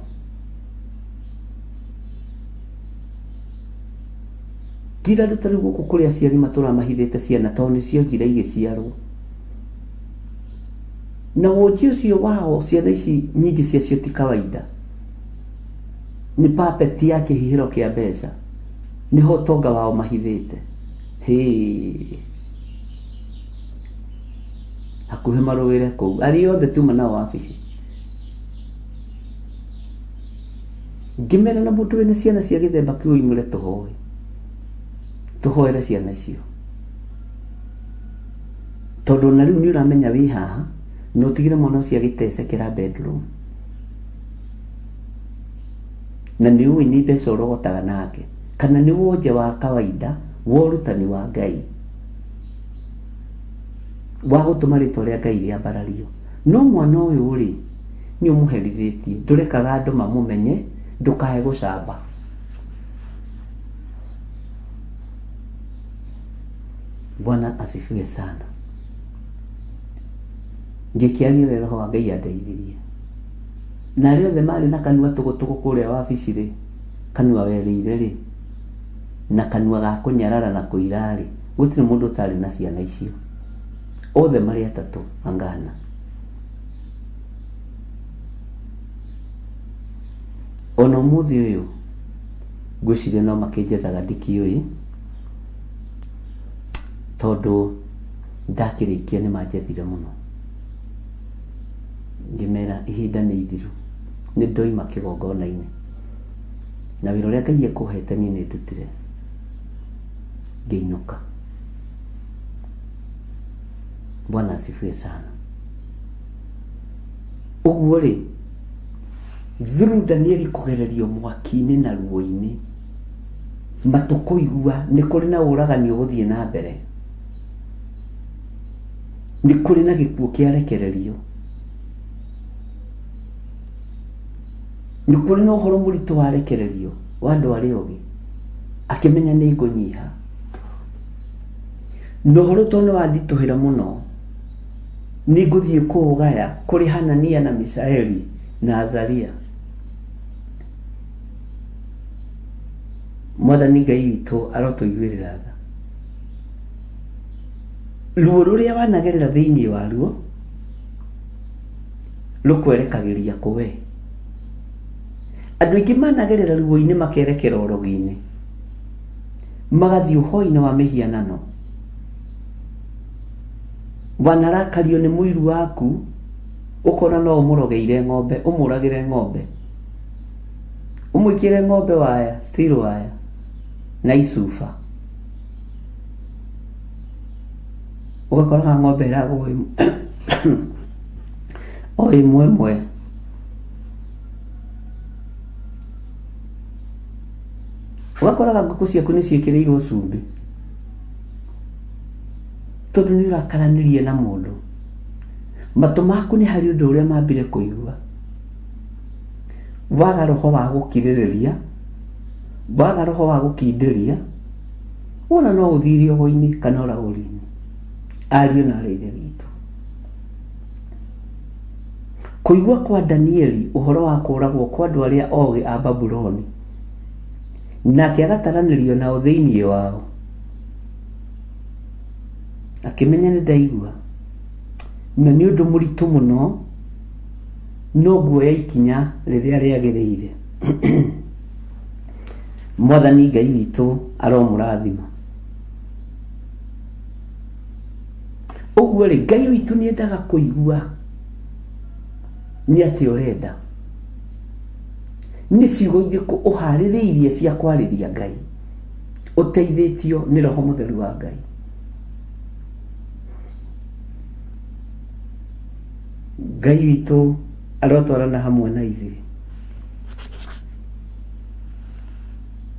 Ti andũ ta rĩu gũkũ kũrĩ aciari matũraga mahithĩte ciana tondũ nĩ cionjire igĩciarwo. Na wonji ũcio wao ciana ici nyingĩ ciacio ti kawaida. Nĩ puppet ya kĩhihĩro kĩa mbeca. Nĩho ũtonga wao mahithĩte. Hĩĩ. Hakuhĩ marũĩre kũu. Arĩa othe tuma nao wabici. Ngĩmera na mũndũ wĩna ciana cia gĩthemba kĩu oimũre tũhoe. Tũhoere ciana icio. Tondũ ona rĩu nĩ ũramenya wĩ haha, na ũtigĩre mwana ũcio agĩtecekera bedroom. Na nĩ ũĩ nĩ mbeca ũrogotaga nake. Kana nĩ wonje wa kawaida wa ũrutani wa Ngai. Wa gũtũma rĩtwa rĩa Ngai rĩambarario. No mwana ũyũ rĩ, nĩ ũmũherithĩtie, ndũrekaga andũ mamũmenye, ndũkae gũcamba. Bwana asifiwe sana. Ngĩkĩaria ũrĩa Roho wa Ngai andeithirie. Na arĩa othe marĩ na kanua tũgũtũgũ kũrĩa wabici rĩ, kanua werĩire rĩ, na kanua ga kũnyarara na kũira rĩ, gũtirĩ mũndũ ũtarĩ na ciana icio. Othe marĩ atatũ angana. Ona ũmũthĩ ũyũ ngwĩciria no makĩnjethaga ndikĩũĩ, tondũ ndakĩrĩkia nĩ manjethire mũno. Ngĩmera ihinda nĩ ithiru, nĩ ndoima kĩgongona-inĩ, na wĩra ũrĩa Ngai ekũhete niĩ nĩ ndutire, ngĩinũka. Bwana asifiwe sana. Ũguo rĩ, through Danieli kũgererio mwaki-inĩ na ruo-inĩ, matũ kũigua nĩ kũrĩ na ũragani ũgũthiĩ na mbere, nĩ kũrĩ na gĩkuũ kĩarekererio, nĩ kũrĩ na ũhoro mũritũ warekererio wa andũ arĩa ogĩ, akĩmenya nĩ ngũnyiha. Na ũhoro tondũ nĩ wanditũhĩra mũno. Nĩ ngũthiĩ kũũgaya kũrĩ Hanania na Mishaeli na Azaria. Mwathani Ngai witũ arotũiguĩrĩra tha. Ruo rũrĩa wanagerera thĩinĩ waruo rũkwerekagĩria kũ we? Andũ aingĩ managerera ruo-inĩ makerekera ũrogi-inĩ, magathiĩ ũhoi-inĩ wa mĩhianano. Wanarakario nĩ mũiru waku ũkona no ũmũrogeire ng'ombe, ũmũragĩre ng'ombe, ũmwĩkĩre ng'ombe waya, steel waya na icuba. Ũgakoraga ng'ombe ĩragũa o ĩmwe ĩmwe. Ũgakoraga ngũkũ ciaku nĩ ciĩkĩrĩirwo cumbĩ tondũ nĩ ũrakaranirie na mũndũ. Matũ maku nĩ harĩ ũndũ ũrĩa mambire kũigua. Waga roho wa gũkirĩrĩria, waga roho wa gũkindĩria, wona no ũthiĩ rĩogo-inĩ kana ũragũri-inĩ. Ariũ na aarĩ a Ithe witũ. Kũigua kwa Danieli ũhoro wa kũũragwo kwa andũ arĩa ogĩ a Babuloni, nake agataranĩrio nao thĩinĩ wao, akĩmenya nĩ ndaigua, na nĩ ũndũ mũritũ mũno, no nguoya ikinya rĩrĩa rĩagĩrĩire. Mwathani Ngai witũ aromũrathima. Ũguo rĩ, Ngai witũ nĩ endaga kũigua nĩ atĩa ũrenda. Nĩ ciugo irĩkũ ũharĩrĩirie cia kwarĩria Ngai ũteithĩtio nĩ Roho Mũtheru wa Ngai. Ngai witũ arotwarana hamwe na ithuĩ.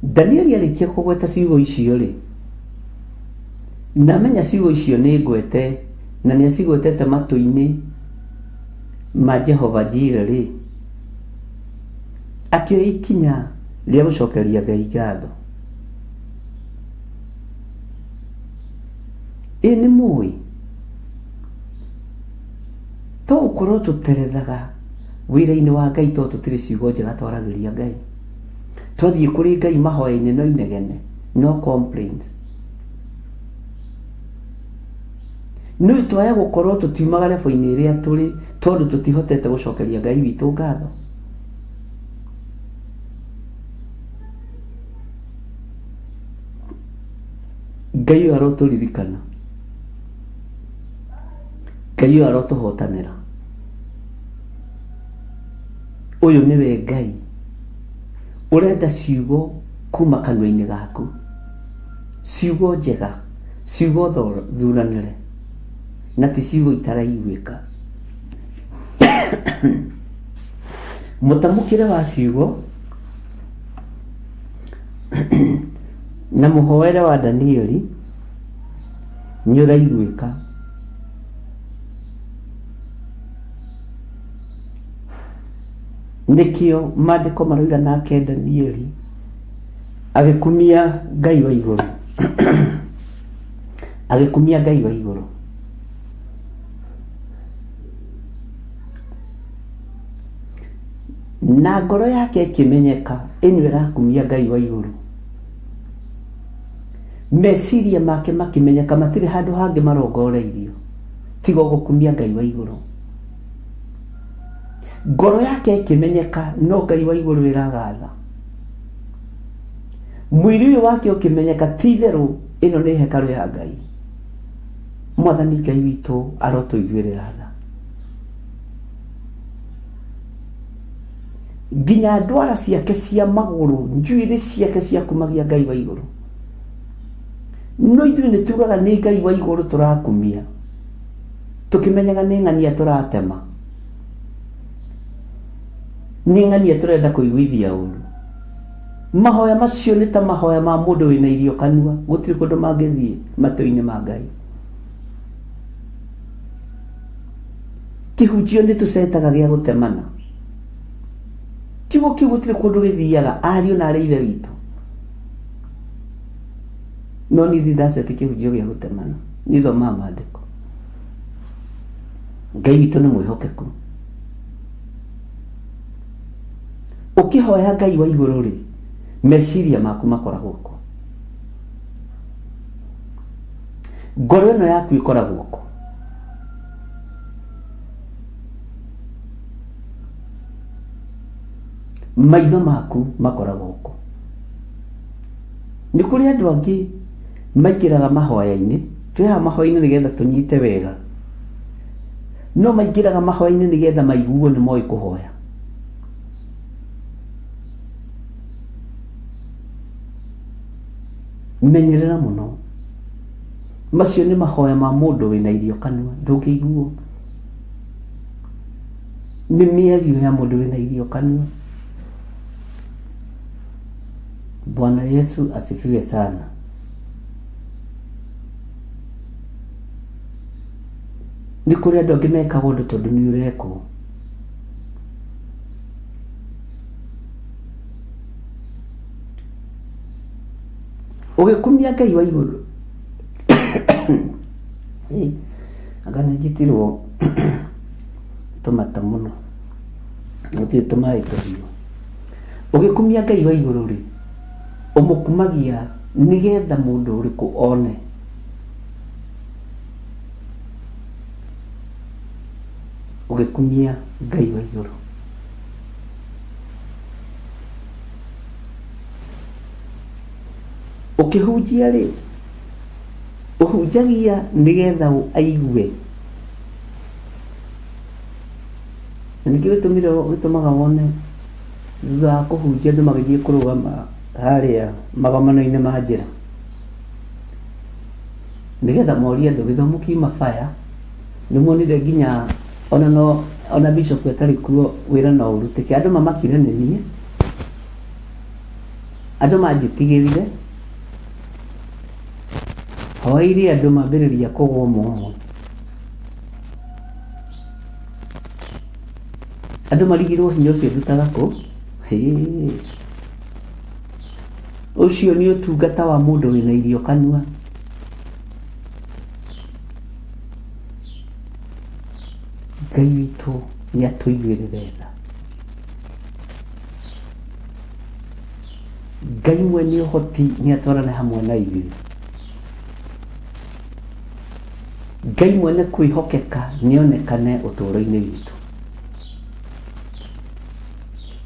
Danieli arĩkia kũgweta ciugo icio rĩ, na amenya ciugo icio nĩ ngwete na nĩ acigwetete matũ-inĩ ma Jehova Jire rĩ, akĩoya ikinya rĩa gũcokeria Ngai ngatho. Ĩ nĩ mũĩ to gũkorwo tũterethaga wĩra-inĩ wa Ngai tondũ tũtirĩ ciugo njega twaragĩria Ngai. Twathiĩ kũrĩ Ngai mahoya-inĩ no inegene, no complaints. Nĩ twaya gũkorwo tũtiumaga level-inĩ ĩrĩa tũrĩ tondũ tũtihotete gũcokeria Ngai witũ ngatho. Ngai ũyũ arotũririkana. Ngai ũyũ arotũhotanĩra. Ũyũ nĩwe Ngai ũrenda ciugo kuma kanua-inĩ gaku. Ciugo njega, ciugo thuranĩre, na ti ciugo itaraiguĩka. Mũtamũkĩre wa ciugo na mũhoere wa Danieli nĩ ũraiguĩka. Nĩkĩo maandĩko maroiga nake Danieli agĩkumia Ngai wa igũrũ. Agĩkumia Ngai wa igũrũ. Na ngoro yake ĩkĩmenyeka ĩno ĩrakumia Ngai wa igũrũ. Meciria make makĩmenyeka matirĩ handũ hangĩ marongoreirio tiga o gũkumia Ngai wa igũrũ. Ngoro yake ĩkĩmenyeka no Ngai wa igũrũ ĩragatha. Mwĩrĩ ũyũ wake ũkĩmenyeka ti itherũ ĩno nĩ hekarũ ya Ngai. Mwathani Ngai witũ arotũiguĩrĩra tha. Nginya ndwara ciake cia magũrũ, njuĩrĩ ciake ciakumagia Ngai wa igũrũ. No ithuĩ nĩ tugaga nĩ Ngai wa igũrũ tũrakumia, tũkĩmenyaga nĩ ng'ania tũratema, nĩ ng'ania tũrenda kũiguithia ũru. Mahoya macio nĩ ta mahoya ma mũndũ wĩna irio kanua, gũtirĩ kũndũ mangĩthiĩ matũ-inĩ ma Ngai. Kĩhunjio nĩ tũcetaga gĩa gũtemana. Kiugo kĩu gũtirĩ kũndũ gĩthiaga, ariũ na arĩ ithe witũ. No niĩ ndirĩ ndaceti kĩhunjio gĩa gũtemana, niĩ thomaga maandĩko. Ngai witũ nĩ mwĩhokeku. Ũkĩhoya Ngai wa igũrũ rĩ, meciria maku makoragwo kũ? Ngoro ĩno yaku ĩkoragwo kũ? Maitho maku makoragwo kũ? Nĩ kũrĩ andũ angĩ maingĩraga mahoya-inĩ, twĩ haha mahoya-inĩ nĩgetha tũnyite wega, no maingĩraga mahoya-inĩ nĩgetha maiguo nĩ moĩ kũhoya. Menyerera mũno, macio nĩ mahoya ma mũndũ wĩna irio kanua, ndũngĩiguo. Nĩ mĩario ya mũndũ wĩna irio kanua. Bwana Yesu asifiwe sana. Nĩ kũrĩ andũ angĩ mekaga ũndũ tondũ nĩ ũrekwo. Ũgĩkumia Ngai wa igũrũ anga nĩ njĩtirwo tũmata mũno, gũtirĩ tũmaĩ tũhiũ. Ũgĩkumia Ngai wa igũrũ rĩ, ũmũkumagia nĩgetha mũndũ ũrĩkũ one? Ũgĩkumia Ngai wa igũrũ. Ũkĩhunjia rĩ, ũhunjagia nĩgetha aigue. Na nĩkĩo gĩtũmire gĩtũmaga wone thutha wa kũhunjia andũ magĩthiĩ kũrũgama harĩa magomano-inĩ ma njĩra. Nĩgetha morie andũ gĩthomo kiuma baya, nĩ muonire nginya ona no ona bishop atarĩ kuo wĩra no ũrutĩke. Andũ mamakire nĩ niĩ, andũ manjĩtigĩrire, hoeire andũ mambĩrĩria kũgwa ũmwe ũmwe. Andũ marigirwo hinya ũcio ndutaga kũ? Hĩĩ. Ũcio nĩ ũtungata wa mũndũ wĩna irio kanua. Ngai witũ nĩ atũiguĩrĩre tha. Ngai mwene ũhoti nĩ atwarane hamwe na ithuĩ. Ngai mwene kwĩhokeka nĩ onekane ũtũũro-inĩ witũ.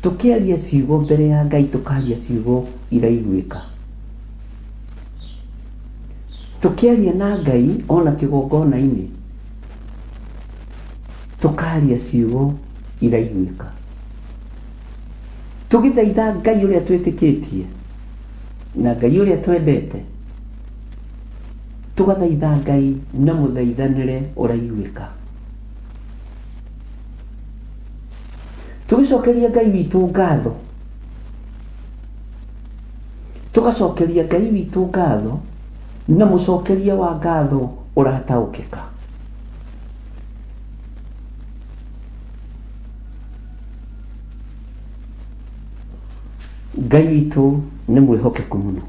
Tũkĩaria ciugo mbere ya Ngai tũkaria ciugo iraiguĩka. Tũkĩaria na Ngai ona kĩgongona-inĩ tũkaria ciugo iraiguĩka. Tũgĩthaitha Ngai ũrĩa twĩtĩkĩtie na Ngai ũrĩa twendete, tũgathaitha Ngai na mũthaithanĩre ũraiguĩka. Tũgĩcokeria Ngai witũ ngatho, tũgacokeria Ngai witũ ngatho na mũcokeria wa ngatho ũrataũkĩka. Ngai witũ nĩ mwĩhokeku mũno.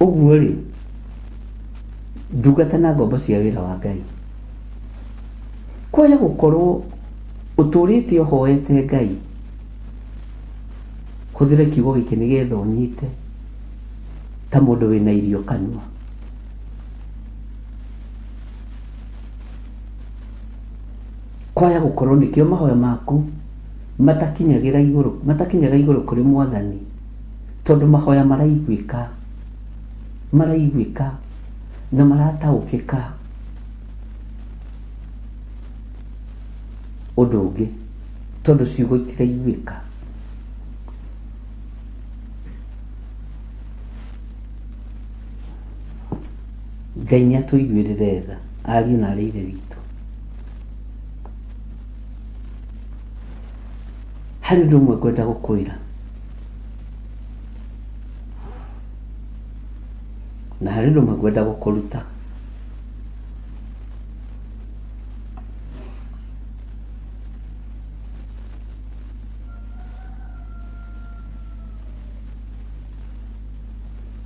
Ũguo rĩ, ndungata na ngombo cia wĩra wa Ngai, kwaya gũkorwo ũtũrĩte ũhoete Ngai, hũthĩra kiugo gĩkĩ nĩgetha ũnyite ta mũndũ wĩna irio kanua. Kwaya gũkorwo nĩkĩo mahoya maku matakinyagĩra igũrũ, matakinyaga igũrũ kũrĩ Mwathani, tondũ mahoya maraiguĩka, maraiguĩka na marataũkĩka ũndũ ũngĩ, tondũ ciugo itiraiguĩka. Ngai nĩ atũiguĩrĩre tha, ariũ na aarĩ a Ithe witũ. Harĩ ũndũ ũmwe ngwenda gũkwĩra, na harĩ ũndũ ũmwe ngwenda gũkũruta.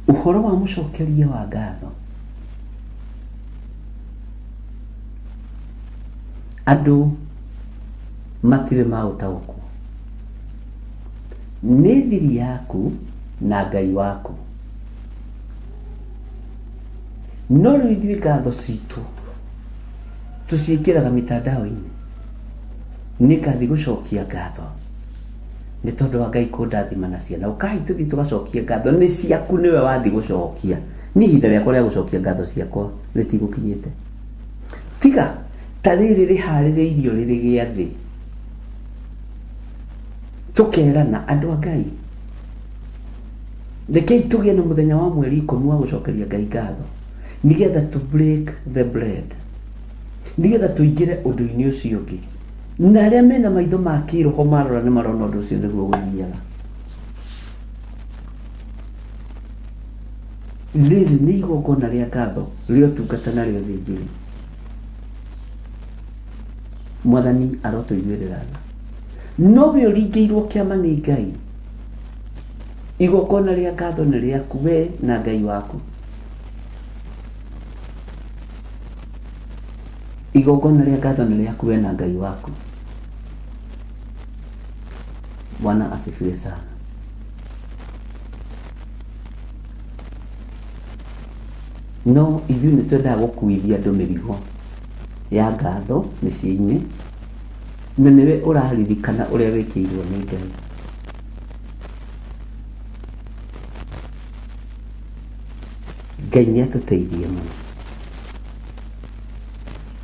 Ũhoro wa mũcokerie wa ngatho. Andũ matirĩ maũtaũkwo. Nĩ thiri yaku na Ngai waku. No rĩu ithuĩ ngatho citũ tũciĩkĩraga mitandao-inĩ. Nĩ ngathi gũcokia ngatho nĩ tondũ wa Ngai kũndathima na ciana. Ũkai tũthiĩ tũgacokie ngatho. Nĩ ciaku nĩwe wathi gũcokia. Niĩ ihinda rĩakwa rĩa gũcokia ngatho ciakwa rĩtigũkinyĩte. Tiga ta rĩrĩ rĩharĩrĩirio rĩrĩ gĩathĩ. Tũkerana andũ a Ngai, rekei tũgĩe na mũthenya wa mweri ikũmi wa gũcokeria Ngai ngatho nĩgetha to break the bread, nĩgetha tũingĩre ũndũ-inĩ ũcio ũngĩ. Na arĩa mena maitho ma kĩroho marora nĩ marona ũndũ ũcio nĩguo gũthiaga. Rĩrĩ nĩ igongona rĩa ngatho rĩa ũtungata na rĩa ũthĩnjĩri. Mwathani arotũiguĩrĩra tha. No we ũringĩirwo kĩama nĩ Ngai, igongona rĩa ngatho nĩ rĩaku we na Ngai waku. Igongona rĩa ngatho nĩ rĩaku we na Ngai waku. Bwana asifiwe sana. No ithuĩ nĩ twendaga gũkuithia andũ mĩrigo ya ngatho mĩciĩ-inĩ, na nĩwe ũraririkana ũrĩa wĩkĩirwo nĩ Ngai. Ngai nĩ atũteithie mũno,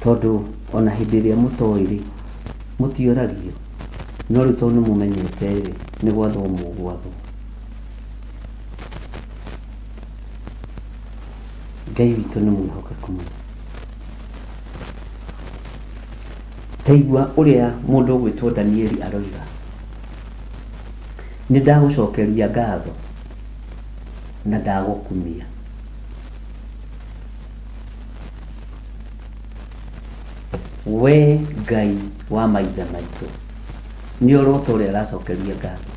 tondũ ona hĩndĩ ĩrĩa mũtoĩ rĩ, mũtioragio, no rĩu tondũ nĩ mũmenyete rĩ, nĩ gwathwo mũgwathwo. Ngai witũ nĩ mwĩhokeku mũno. Ta igua ũrĩa mũndũ ũgwĩtwo Danieli aroiga, nĩ ndagũcokeria ngatho na ndagũkumia. We Ngai wa maithe maitũ, nĩ ũrota ũrĩa aracokeria ngatho.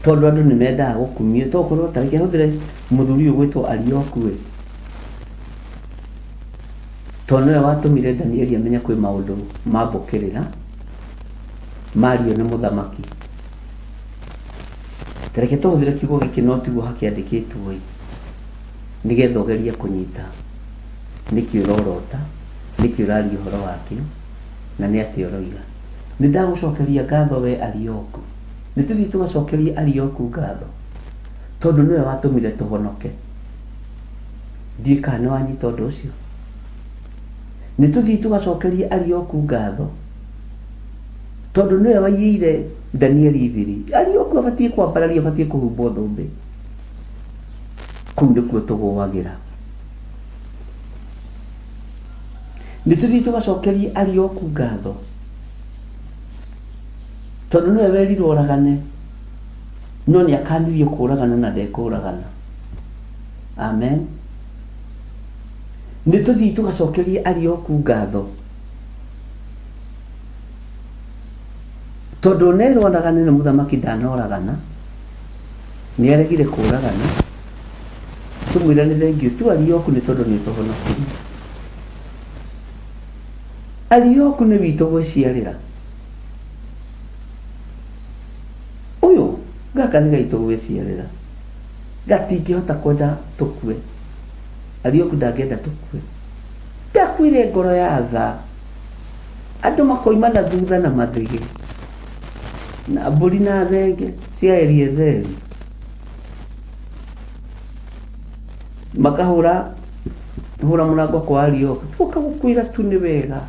Tondũ andũ nĩ mendaga gũkumio, tokorwo ta reke hũthĩre mũthuri ũyũ ũgwĩtwo Arioku ĩ, tondũ nĩwe watũmire Danieli amenye kwĩ maũndũ ma mbũkĩrĩra mario nĩ mũthamaki. Ta reke tũhũthĩre kiugo gĩkĩ no tiguo hakĩandĩkĩtwo ĩ, nĩgetha ũgerie kũnyita nĩkĩ ũrorota, nĩkĩ ũraria ũhoro wakĩo, na nĩ atĩa ũroiga. Nĩ ndagũcokeria ngatho we Arioku. Nĩ tũthiĩ tũgacokerie Arioku ngatho, tondũ nĩwe watũmire tũhonoke. Ndiũĩ kana nĩ wanyita ũndũ ũcio. Nĩ tũthiĩ tũgacokerie Arioku ngatho, tondũ nĩwe waiyĩire Danieli thiri. Arioku abatiĩ kwambarario, abatiĩ kũhumbwo thũmbĩ. Kũu nĩkuo tũgũagĩra. Nĩ tũthiĩ tũgacokerie Arioku ngatho, tondũ nĩwe werirwo oragane, no nĩ akanirio kũragana na ndekũragana. Amen. Nĩ tũthiĩ tũgacokerie Arioku ngatho, tondũ nerwo oragane nĩ mũthamaki ndanoragana, nĩ aregire kũragana. Tũmwĩre nĩ thengiũ tu Arioku nĩ tondũ nĩ ũtũhonokirie. Arioku nĩ witũ gwĩciarĩra. Ũyũ gaka nĩ gaitũ gwĩciarĩra. Gatingĩhota kwenda tũkue. Arioku ndangĩenda tũkue. Ndakuire ngoro ya tha. Andũ makoima na thutha na mathĩgĩ. Na mbũri na thenge cia Eliezeri. Makahũra hũra mũrango kwa Arioku. Tũka gũkwĩra tu nĩ wega.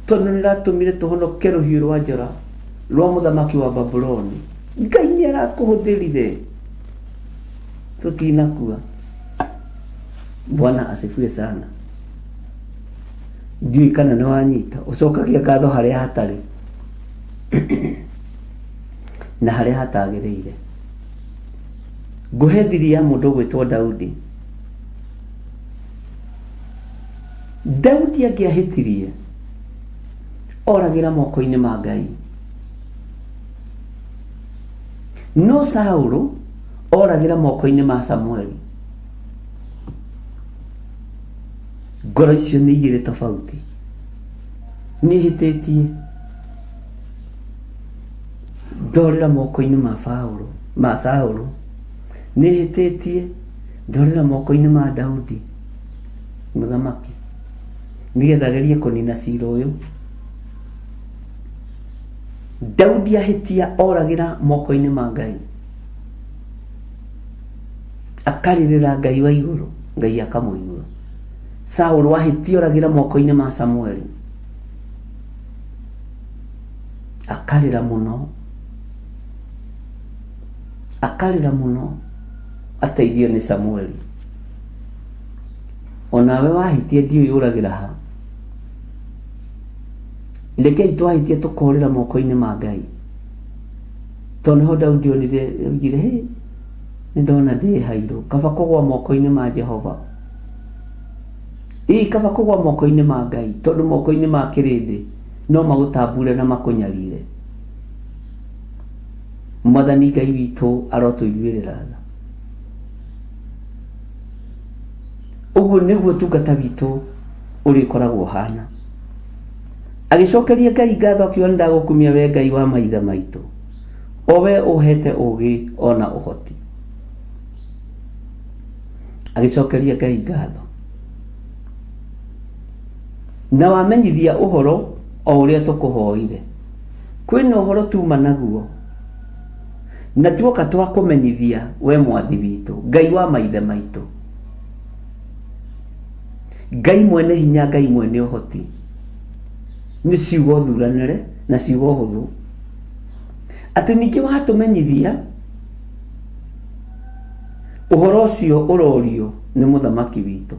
Tondũ nĩ ũratũmire tũhonoke rũhiũ rwa njora rwa mũthamaki wa Babuloni. Ngai nĩ arakũhũthĩrire. Tũtinakua. Bwana asifiwe sana. Ndiũĩ kana nĩ wanyita. Ũcokagia ngatho harĩa hatarĩ na harĩa hatagĩrĩire. Ngũhe thiri ya mũndũ ũgwĩtwo Daudi. Daudi angĩahĩtirie, oragĩra moko-inĩ ma Ngai. No Saũlũ oragĩra moko-inĩ ma Samueli. Ngoro icio nĩ igĩrĩ tofauti. Nĩ hĩtĩtie ndorĩra moko-inĩ ma Paũlũ ma Saũlũ, nĩ hĩtĩtie ndorĩra moko-inĩ ma Daudi mũthamaki, nĩgetha agerie kũnina cira ũyũ. Daudi ahĩtia oragĩra moko-inĩ ma Ngai, akarĩrĩra Ngai wa igũrũ, Ngai akamũigua. Saũlũ ahĩtia oragĩra moko-inĩ ma Samueli, akarĩra mũno, akarĩra mũno ateithio nĩ Samueli. Onawe wahĩtia ndiũĩ ũragĩra ha. Rekei twahĩtia tũkorĩra moko-inĩ ma Ngai. Tondũ nĩho Daudi onire oigire, hĩ, nĩ ndona ndĩ hairũ, kaba kũgwa moko-inĩ ma Jehova. Ĩ kaba kũgwa moko-inĩ ma Ngai, tondũ moko-inĩ ma kĩrĩndĩ no magũtambure na makũnyarire. Mwathani Ngai witũ arotũiguĩrĩra tha. Ũguo nĩguo ũtungata witũ ũrĩkoragwo ũhana. Agĩcokeria Ngai ngatho akiuga nĩ ndagũkumia we Ngai wa maithe maitũ, o we ũhete ũũgĩ o na ũhoti. Agĩcokeria Ngai ngatho. Na wamenyithia ũhoro o ũrĩa tũkũhoire. Kwĩna ũhoro tuma naguo, na tuoka twakũmenyithia we mwathi witũ, Ngai wa maithe maitũ. Ngai mwene hinya, Ngai mwene ũhoti. Nĩ ciugo thuranĩre na ciugo hũthũ. Atĩ ningĩ watũmenyithia ũhoro ũcio ũrorio nĩ mũthamaki witũ.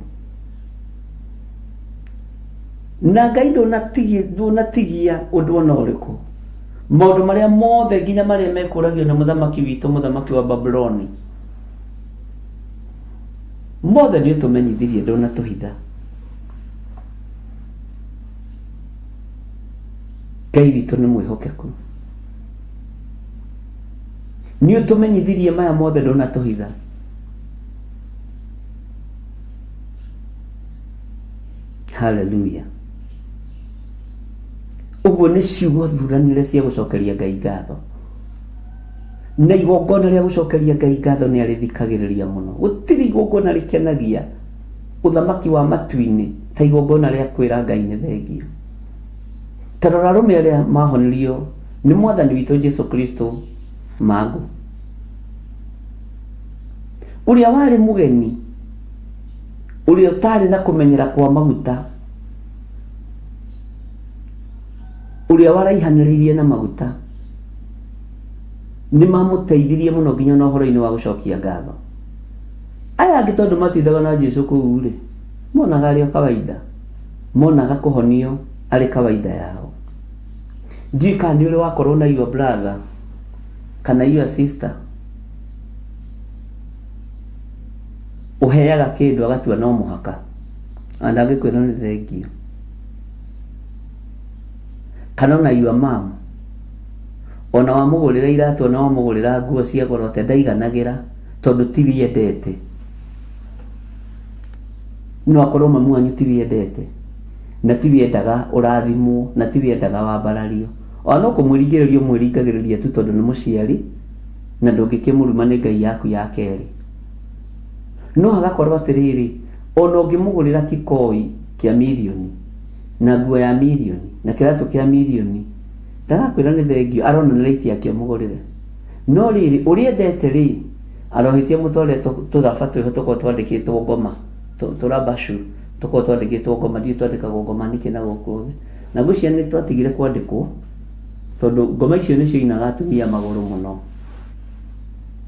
Na Ngai ndũnatigia ũndũ ona ũrĩkũ. Maũndũ marĩa mothe nginya marĩa mekũragio nĩ mũthamaki witũ, mũthamaki wa Babuloni. Mothe nĩ ũtũmenyithirie ndũnatũhitha. Ngai witũ nĩ mwĩhokeku. Nĩ ũtũmenyithirie maya mothe ndũnatũhitha. Haleluya. Ũguo nĩ ciugo thuranĩre cia gũcokeria Ngai ngatho. Na igongona rĩa gũcokeria Ngai ngatho nĩ arĩthikagĩrĩria mũno. Gũtirĩ igongona rĩkenagia ũthamaki wa matu-inĩ ta igongona rĩa kwĩra Ngai nĩ thengio. Ta rora arũme arĩa mahonirio nĩ mwathani witũ Jesu Kristo mangũ. Ũrĩa warĩ mũgeni, ũrĩa ũtarĩ na kũmenyera kwa maguta, ũrĩa waraihanĩrĩirie na maguta, nĩ mamũteithirie mũno nginya ona ũhoro-inĩ wa gũcokia ngatho. Aya angĩ tondũ matindaga na Jesu kũu rĩ, monaga arĩ o kawaida, monaga kũhonio arĩ kawaida yao. Ndiũĩ kana nĩ ũrĩ wakorwo na your brother kana your sister ũheaga kĩndũ agatua no mũhaka na ndangĩkwĩra nĩ thengio. Kana ona your mom ona wamũgũrĩra iratũ ona wamũgũrĩra nguo cia goro atĩa ndaiganagĩra tondũ ti wĩendete. No akorwo mamu wanyu ti wĩendete na ti wendaga ũrathimwo na ti wendaga wambarario. Ona no kũmwĩringĩrĩria ũmwĩringagĩrĩria tu tondũ nĩ mũciari na ndũngĩkĩmũruma nĩ Ngai yaku ya kerĩ. No hagakorwo atĩrĩrĩ, ona ũngĩmũgũrĩra kĩkoi kĩa mirioni na nguo ya mirioni na kĩratũ kĩa mirioni ndagakwĩra nĩ thengio arona nĩ raiti yake ũmũgũrĩre. No rĩrĩ ũrĩa endete rĩ arohĩtia mũtwarĩre tũraba twĩho tũkoragwo twandĩkĩtwo ngoma tũrabashu tũkoragwo twandĩkĩtwo ngoma ndiũĩ twandĩkagwo ngoma nĩkĩ na gũkũ thĩ. Na ngwĩciria nĩ twatigire kwandĩkwo tondũ ngoma icio nĩcio inaga atumia magũrũ mũno.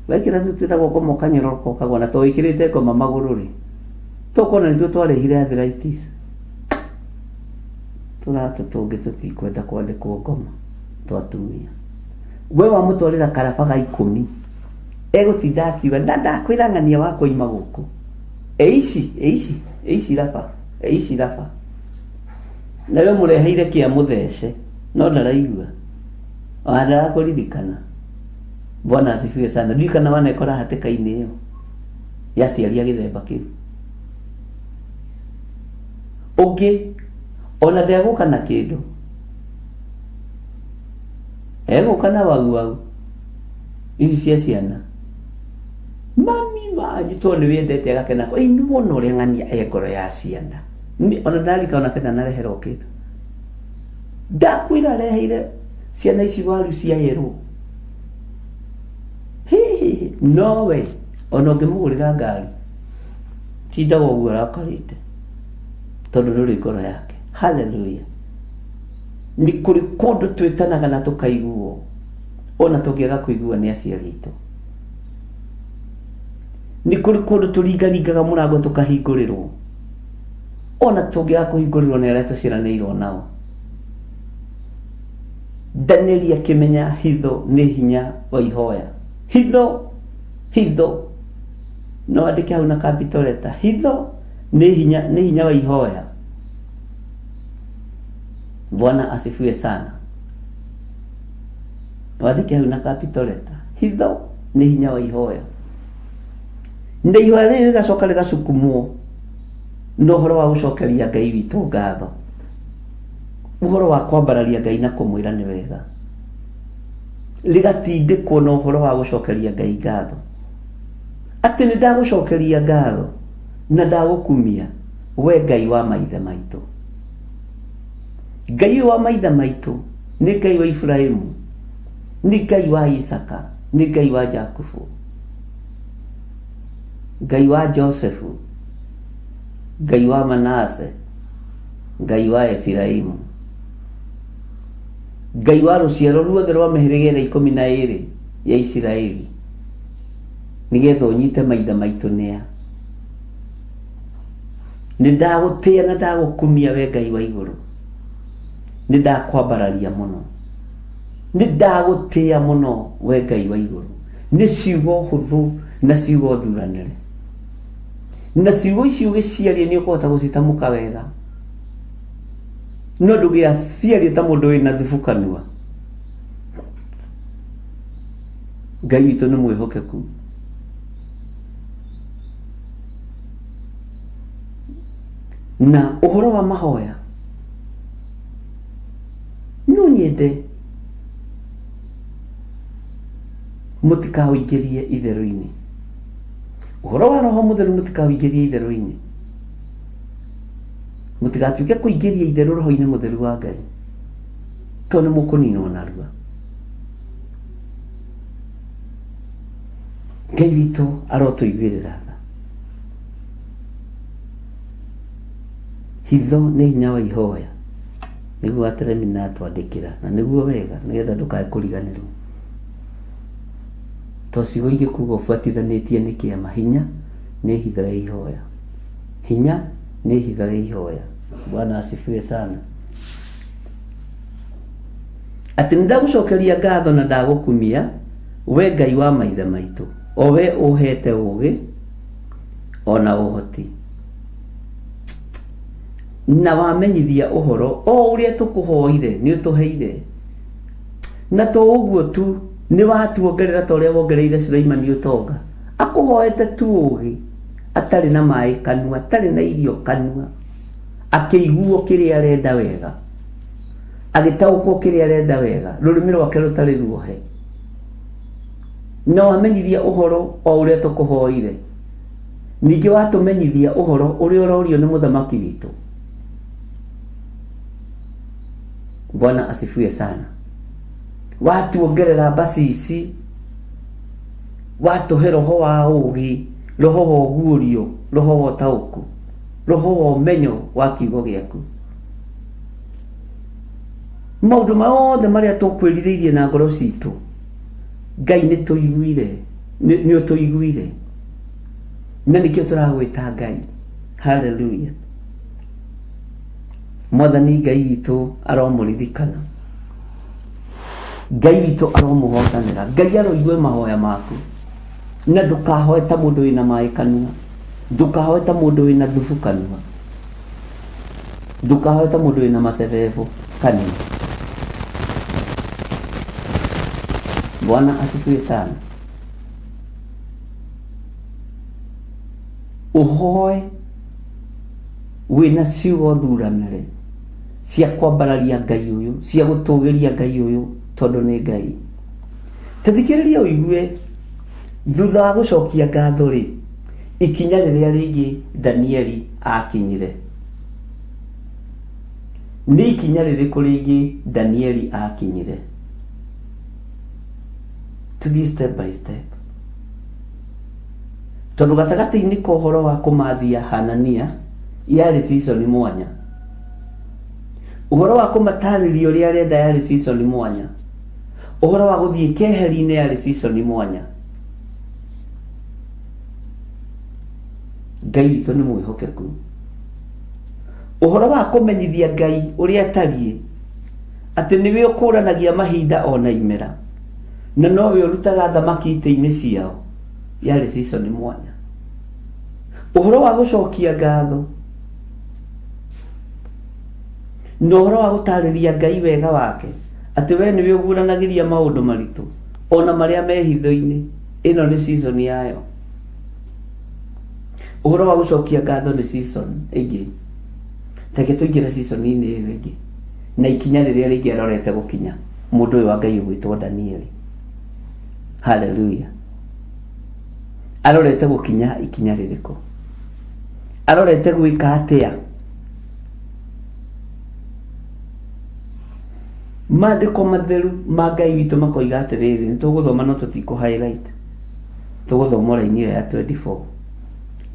Wekĩra tũu twĩtagwo ngoma ũkanyororoka ũkagwa na to wĩkĩrĩte ngoma magũrũ rĩ, tũkona nĩtuo twarehire arthritis. Tũratũ tũngĩ tũtikwenda kwandĩkwo ngoma twa atumia. We wamũtwarĩra karaba ga ikũmi, egũtinda akiuga na ndakwĩra ng'ania wakwa ima gũkũ. Ĩ ici, ĩ ici, ĩ ici raba, ĩ ici raba. Na we ũmũreheire kĩa mũthece, no ndaraigua. Ona ndarakũririkana. Bwana asifiwe sana. Ndiũĩ kana wanekora hatĩka-inĩ ĩyo ya aciari a gĩthemba kĩu. Ũngĩ ona ndegũka na kĩndũ. Egũka na wau wau ici cia ciana mami wanyu tondũ nĩ wendete agakena ĩ nĩ wona ũrĩa ng'ania e ngoro ya ciana. Ona ndarika ona kenda nareherwo kĩndũ ndakwĩra areheire ciana ici waru cia yerũ hihi nowe ona ũngĩmũgũrĩra ngari tindaga ũguo arakarĩte tondũ ndũrĩ ngoro yake. Haleluya. Nĩ kũrĩ kũndũ twĩtanaga na tũkaiguo ona tũngĩaga kũiguo nĩ aciari aitũ. Nĩ kũrĩ kũndũ tũringaringaga mũrango tũkahingũrĩrwo ona tũngĩaga kũhingũrĩrwo nĩ arĩa tũciaranĩirwo nao. Danieli akĩmenya hitho nĩ hinya wa ihoya. Hitho, hitho, no andĩke hau na capital letter. Hitho nĩ hinya, nĩ hinya wa ihoya. Bwana asifiwe sana. Wandĩke hau na capital letter. Hitho nĩ hinya wa ihoya. Na ihoya rĩrĩ rĩgacoka rĩgacukumwo na ũhoro wa gũcokeria Ngai witũ ngatho, ũhoro wa kwambararia Ngai na kũmwĩra nĩ wega, rĩgatindĩkwo na ũhoro wa gũcokeria Ngai ngatho, atĩ nĩ ndagũcokeria ngatho na ndagũkumia we Ngai wa maithe maitũ. Ngai ũyũ wa maithe maitũ nĩ Ngai wa Iburahimu, nĩ Ngai wa Isaka, nĩ Ngai wa Jakubu, Ngai wa Josefu, Ngai wa Manase, Ngai wa Efiraimu, Ngai wa rũciaro ruothe rwa mĩhĩrĩga ĩrĩa 12 ya Isiraeli, nĩgetha ũnyite maithe maitũ nĩa. Nĩ ndagũtĩa na ndagũkumia we Ngai wa igũrũ, nĩ ndakwambararia mũno, nĩ ndagũtĩa mũno we Ngai wa igũrũ. Nĩ ciugo hũthũ na ciugo thuranĩre, na ciugo ici ũgĩciaria nĩ ũkũhota gũcitamũka wega, no ndũngĩaciaria ta mũndũ wĩna thubu kanua. Ngai witũ nĩ mwĩhokeku. Na ũhoro wa mahoya, no nyende mũtikaũingĩrie itherũ-inĩ. Ũhoro wa Roho Mũtheru mũtikaũingĩrie itherũ-inĩ. Mũtigatuĩke kũingĩria itherũ Roho-inĩ Mũtheru wa Ngai, tondũ nĩ mũkũninwo narua. Ngai witũ arotũiguĩrĩra tha. Hitho nĩ hinya wa ihoya, nĩguo Ateremina atwandĩkĩra, na nĩguo wega, nĩgetha ndũkae kũriganĩrwo. To ciugo ingĩkuga ũbuatithanĩtie nĩ kĩama, hinya nĩ hitho ya ihoya. Hinya nĩ hitho ya ihoya. Bwana asifiwe sana. Atĩ nĩ ndagũcokeria ngatho na ndagũkumia, we Ngai wa maithe maitũ, o we ũhete ũũgĩ ona ũhoti, na wamenyithia ũhoro o ũrĩa tũkũhoire nĩ ũtũheire. Na to ũguo tu, nĩ watuongerera ta ũrĩa wongereire Suleimani ũtonga. Akũhoete tu ũũgĩ, atarĩ na maĩ kanua, atarĩ na irio kanua, akĩiguo kĩrĩa arenda wega, agĩtaũkwo kĩrĩa arenda wega, rũrĩmĩ rwake rũtarĩ ruohe. Na wamenyithia ũhoro o ũrĩa tũkũhoire. Ningĩ watũmenyithia ũhoro ũrĩa ũrorio nĩ mũthamaki witũ. Bwana asifiwe sana. Watuongerera mbacici, watũhe roho wa ũũgĩ, roho wa ũguũrio, roho wa ũtaũku, roho wa ũmenyo wa kiugo gĩaku. Maũndũ mothe marĩa tũkwĩrirĩirie na ngoro citũ, Ngai nĩ tũiguire, nĩ ũtũiguire, na nĩkĩo tũragwĩta Ngai. Haleluya. Mwathani Ngai witũ aromũririkana, Ngai witũ aromũhotanĩra, Ngai aroigue mahoya maku, na ndũkahoe ta mũndũ wĩna maĩ kanua, ndũkahoe ta mũndũ wĩna thubu kanua, ndũkahoe ta mũndũ wĩna macebebo kanua. Bwana asifiwe sana. Ũhoe wĩna ciugo thuranĩre cia kwambararia Ngai ũyũ, cia gũtũgĩria Ngai ũyũ. Tondũ nĩ Ngai. Ta thikĩrĩria ũigue, thutha wa gũcokia ngatho rĩ, ikinya rĩrĩa rĩngĩ Danieli akinyire. Nĩ ikinya rĩrĩkũ rĩngĩ Danieli akinyire? Tũthiĩ step by step. Tondũ gatagatĩ-inĩ ka ũhoro wa kũmathia Hanania yarĩ season mwanya. Ũhoro wa kũmatarĩria ũrĩa arenda yarĩ season mwanya. Ũhoro wa gũthiĩ keheri-inĩ yarĩ season mwanya. Ngai witũ nĩ mwĩhokeku. Ũhoro wa kũmenyithia Ngai ũrĩa atariĩ, atĩ nĩwe ũkũranagia mahinda ona imera, na nowe ũrutaga thamaki itĩ-inĩ ciao, yarĩ season mwanya. Ũhoro wa gũcokia ngatho na ũhoro wa gũtarĩria Ngai wega wake, atĩ we nĩwe ũguũranagĩria maũndũ maritũ ona marĩa me hitho-inĩ, ĩno nĩ season yayo. Ũhoro wa gũcokia ngatho nĩ season ĩngĩ. Reke tũingĩre season-inĩ ĩyo ĩngĩ na ikinya rĩrĩa rĩngĩ arorete gũkinya mũndũ ũyũ wa Ngai ũgwĩtwo Danieli. Haleluya. Arorete gũkinya ikinya rĩrĩkũ? Arorete gwĩka atĩa? Maandĩko matheru ma Ngai witũ makoiga atĩrĩrĩ, nĩ tũgũthoma no tũtikũ highlight. Tũgũthoma o raini ĩyo ya 24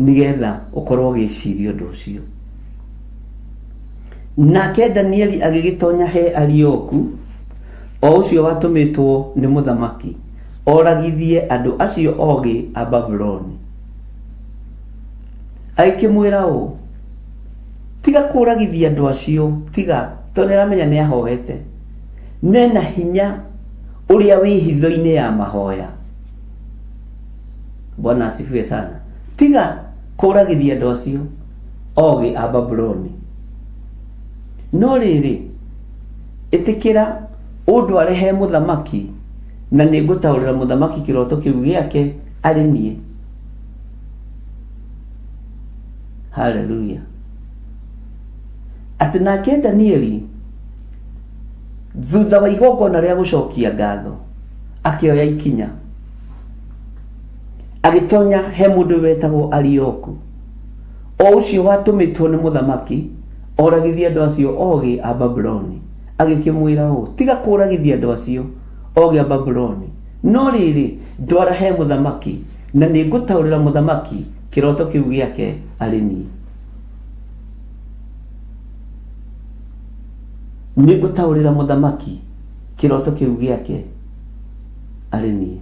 nĩgetha ũkorwo ũgĩciria ũndũ ũcio. Nake Danieli agĩgĩtonya he Arioku, o ũcio watũmĩtwo nĩ mũthamaki oragithie andũ acio ogĩ a Babuloni. Agĩkĩmwĩra ũũ, tiga kũragithia andũ acio, tiga, tondũ nĩaramenya nĩ ahoete. Mena hinya ũrĩa wĩ hitho-inĩ ya mahoya. Bwana asifiwe sana. Tiga kũragithia andũ acio ogĩ a Babuloni. No rĩrĩ, ĩtĩkĩra ũndware he mũthamaki, na nĩngũtaũrĩra mũthamaki kĩroto kĩu gĩake arĩ niĩ. Haleluya. Atĩ nake Danieli thutha wa igongona rĩa gũcokia ngatho akĩoya ikinya agĩtonya he mũndũ wetagwo Arioku o ũcio watũmĩtwo nĩ mũthamaki oragithie andũ acio ogĩ a Babuloni. Agĩkĩmwĩra ũũ, tiga kũragithia andũ acio ogĩ a Babuloni, no rĩrĩ, ndwara he mũthamaki, na nĩngũtaũrĩra mũthamaki kĩroto kĩu gĩake arĩ niĩ. Nĩngũtaũrĩra mũthamaki kĩroto kĩu gĩake arĩ niĩ.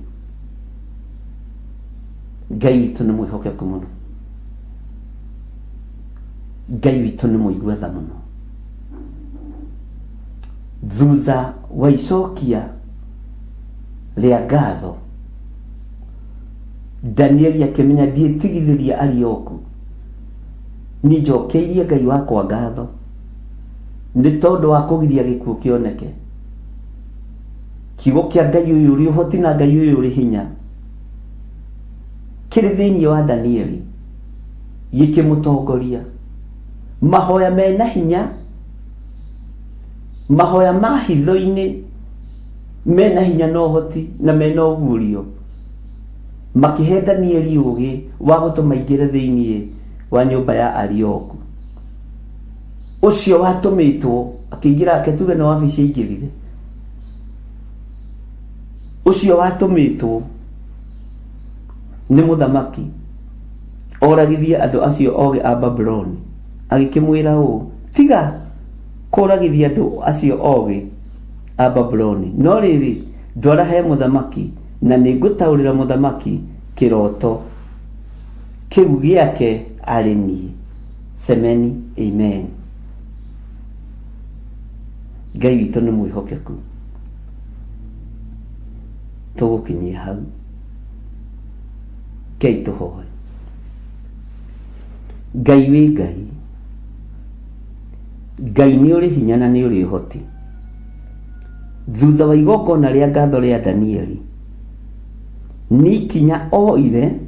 Ngai witũ nĩ mwĩhokeku mũno. Ngai witũ nĩ mũigua tha mũno. Thutha wa icokia rĩa ngatho, Danieli akĩmenya ndiĩtigithĩria Arioku, niĩ njokeirie Ngai wakwa ngatho nĩ tondũ wa kũgiria gĩkuũ kĩoneke. Kiugo kĩa Ngai ũyũ ũrĩ ũhoti na Ngai ũyũ ũrĩ hinya kĩrĩ thĩinĩ wa Danieli gĩkĩmũtongoria. Mahoya mena hinya, mahoya ma hitho-inĩ mena hinya na ũhoti na mena ũguũrio, makĩhe Danieli ũũgĩ wa gũtũma aingĩre thĩinĩ wa nyũmba ya Arioku. Ũcio watũmĩtwo akĩingĩra, ake tuge nĩ wabici aingĩrire, ũcio watũmĩtwo nĩ mũthamaki oragithie andũ acio ogĩ a Babuloni, agĩkĩmwĩra ũũ, tiga kũragithia andũ acio ogĩ a Babuloni, no rĩrĩ, ndwara he mũthamaki, na nĩngũtaũrĩra mũthamaki kĩroto kĩu gĩake arĩ niĩ. Semeni amen. Ngai witũ nĩ mwĩhokeku. Tũgũkinyia hau. Ngai tũhoe. Ngai wĩ Ngai. Ngai nĩ ũrĩ hinya na nĩ ũrĩ ũhoti. Thutha wa igongona rĩa ngatho rĩa Danieli, nĩ ikinya oire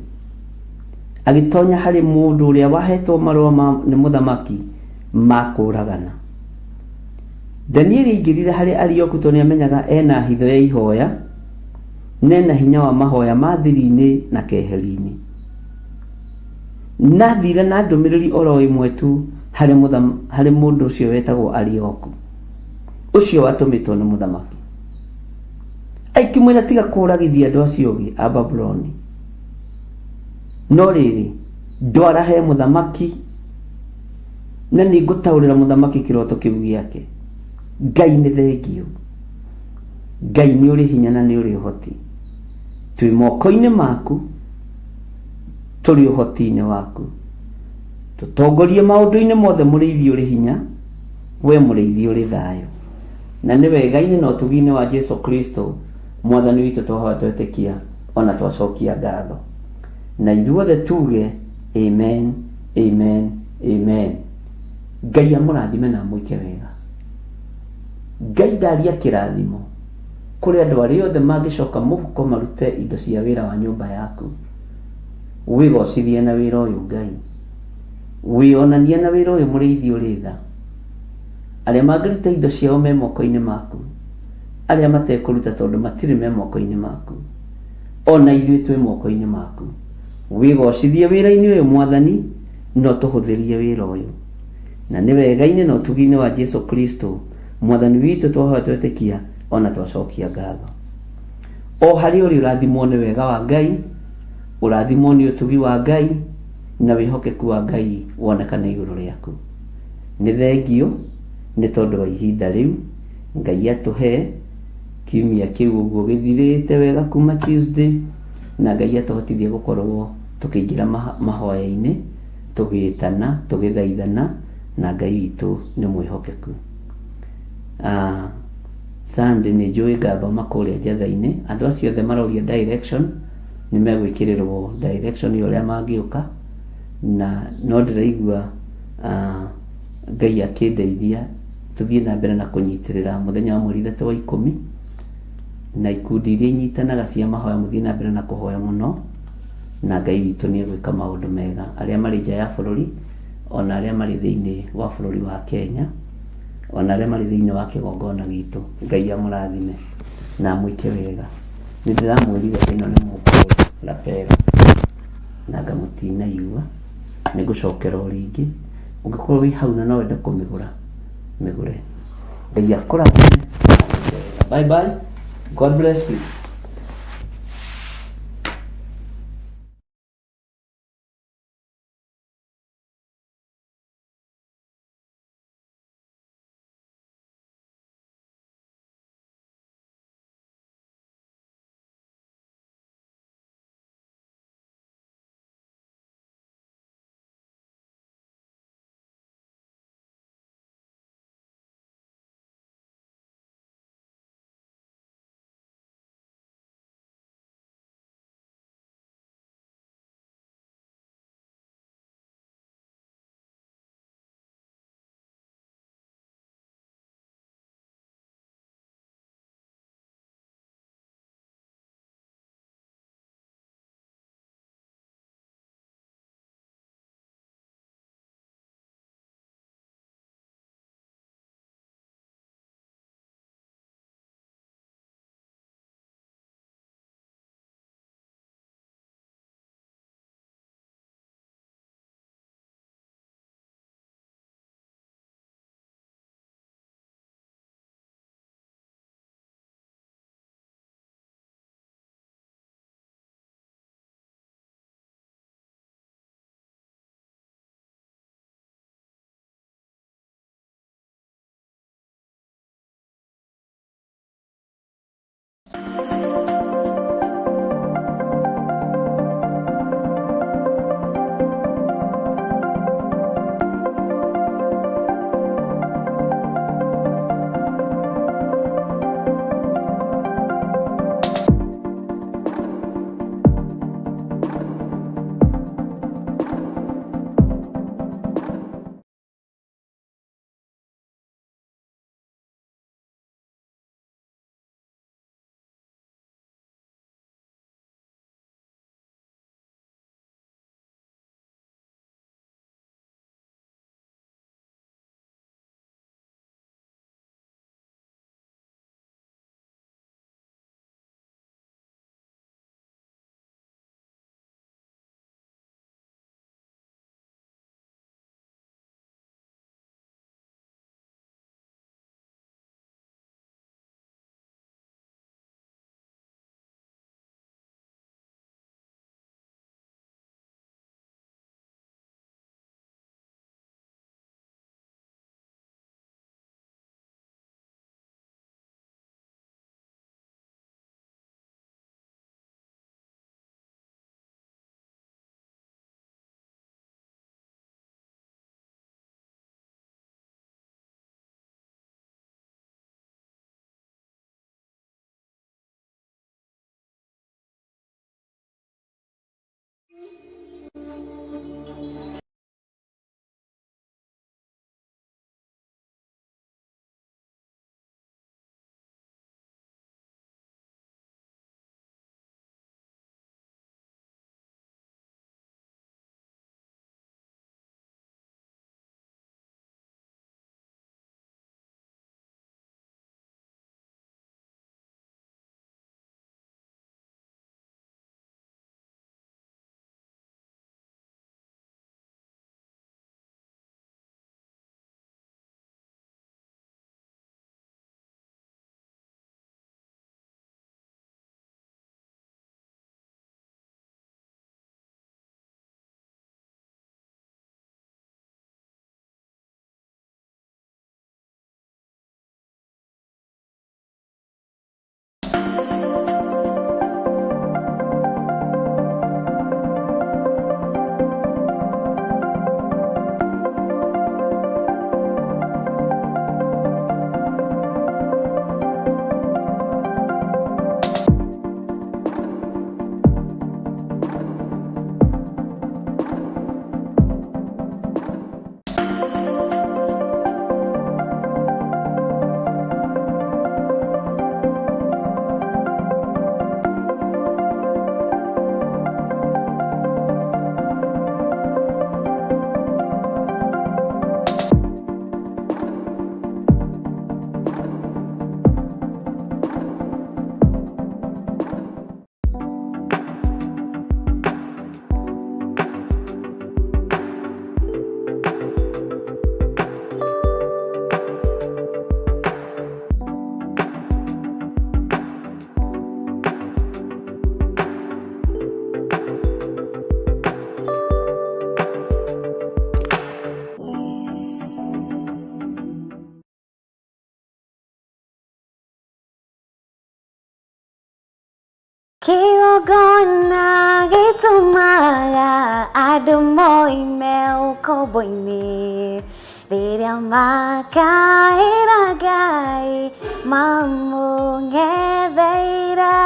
agĩtonya harĩ mũndũ ũrĩa wahetwo marũa nĩ mũthamaki ma kũũragana. Danieli aingĩrire harĩ Arioku tondũ nĩamenyaga ena hitho ya ihoya na ena hinya wa mahoya ma thiri-inĩ na keheri-inĩ. Na athire na ndũmĩrĩri oro ĩmwe tu harĩ harĩ mũndũ ũcio wetagwo Arioku, ũcio watũmĩtwo nĩ mũthamaki. Aikĩmwĩra tiga kũragithia andũ acio ogĩ a Babuloni, no rĩrĩ ndwara he mũthamaki na nĩ ngũtaũrĩra mũthamaki kĩroto kĩu gĩake. Ngai nĩ thengio, Ngai nĩ ũrĩ hinya na nĩ ũrĩ ũhoti. Twĩ moko-inĩ maku, tũrĩ ũhoti-inĩ waku. Tũtongorie maũndũ-inĩ mothe, mũrĩithi ũrĩ hinya, we mũrĩithi ũrĩ thayũ. Na nĩ wega-inĩ na ũtugi-inĩ wa Jesu Kristo mwathani witũ twahoya twetĩkia ona twacokia ngatho. Na ithuothe tuge amen, amen, amen. Ngai amũrathime na amwĩke wega. Ngai ndaria kĩrathimo kũrĩ andũ arĩa othe mangĩcoka mũhuko marute indo cia wĩra wa nyũmba yaku. Wĩgocithie na wĩra ũyũ Ngai, wĩonanie na wĩra ũyũ mũrĩithi ũrĩ tha. Arĩa mangĩruta indo ciao me moko-inĩ maku, arĩa matekũruta tondũ matirĩ me moko-inĩ maku, ona ithuĩ twĩ moko-inĩ maku. Wĩgocithie wĩra-inĩ ũyũ Mwathani, no tũhũthĩrie wĩra ũyũ. Na nĩ wega-inĩ na ũtugi-inĩ wa Jesu Kristo mwathani witũ twahoya twetĩkia ona twacokia ngatho. O harĩa ũrĩ ũrathimwo nĩ wega wa Ngai, ũrathimwo nĩ ũtugi wa Ngai na wĩhokeku wa Ngai wonekane igũrũ rĩaku. Nĩ thengio nĩ tondũ wa ihinda rĩu Ngai atũhe kiumia kĩu ũguo gĩthirĩte wega kuma Tuesday, na Ngai atũhotithie gũkorwo tũkĩingĩra mahoya-inĩ, tũgĩtana, tũgĩthaithana, na Ngai witũ nĩ mwĩhokeku. Sunday nĩ njũĩ ngathoma kũrĩa njatha-inĩ, andũ acio othe maroria direction nĩ megwĩkĩrĩrwo direction ya ũrĩa mangĩũka, na no ndĩraigua Ngai akĩndeithia tũthiĩ na mbere na kũnyitĩrĩra mũthenya wa mweri 3 wa 10, na ikundi iria inyitanaga cia mahoya mũthiĩ na mbere na kũhoya mũno, na Ngai witũ nĩ egwĩka maũndũ mega. Arĩa marĩ nja ya bũrũri, ona arĩa marĩ thĩinĩ wa bũrũri wa Kenya, ona arĩa marĩ thĩinĩ wa kĩgongona gitũ, Ngai amũrathime na amwĩke wega. Nĩ ndĩramwĩrire ĩno nĩ mũkũgũra lapela na ngamũtinaigua, nĩ ngũcokera o rĩngĩ. Ũngĩkorwo wĩ hau na no wende kũmĩgũra, mĩgũre. Ngai akũrathime. Bye bye. God bless you. Kĩgongona gĩtũmaga andũ moime ũkombo-inĩ rĩrĩa makaĩra Ngai mamũng'etheire.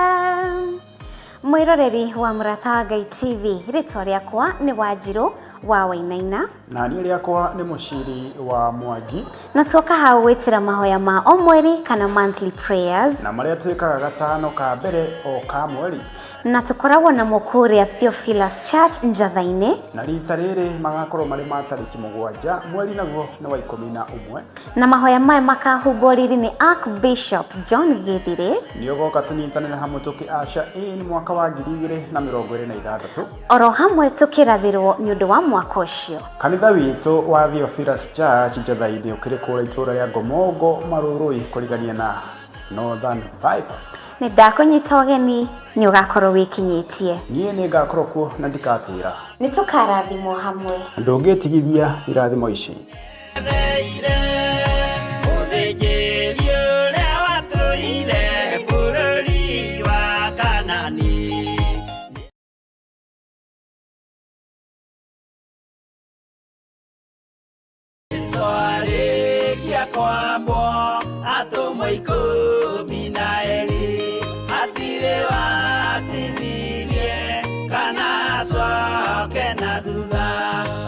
Mwĩroreri wa Mũrata wa Ngai TV, rĩtwa rĩakwa nĩ Wanjirũ wa Wainaina. Na niĩ rĩakwa nĩ Mũciri wa Mwangi. Na tuoka hau gwĩtĩra mahoya ma o mweri kana monthly prayers, na marĩa twĩkaga gatano ka mbere o ka mweri, na tũkoragwo namo kũrĩa Theophilus Church Njatha-inĩ, na rita rĩrĩ magakorwo marĩ ma tarĩki 7 mweri naguo nĩ wa 11, na mahoya maya makahumbwo riri nĩ Archbishop John Githire. Nĩ ũgoka tũnyitanĩre hamwe tũkĩ usher in mwaka wa 2026, oro hamwe tũkĩrathĩrwo nĩ ũndũ wa mwaka ũcio. Kanitha witũ wa Theophilus Church Njatha-inĩ ũkĩrĩ kũrĩa itũũra rĩa Ngomongo Marũrũi kũrigania na Northern Bypass. Nĩ ndakũnyita ũgeni, nĩ ũgakorwo wĩkinyĩtie. Niĩ nĩ ngakorwo kuo na ndikatĩra. Nĩ tũkarathimwo hamwe. Ndũngĩtigithia irathimo ici.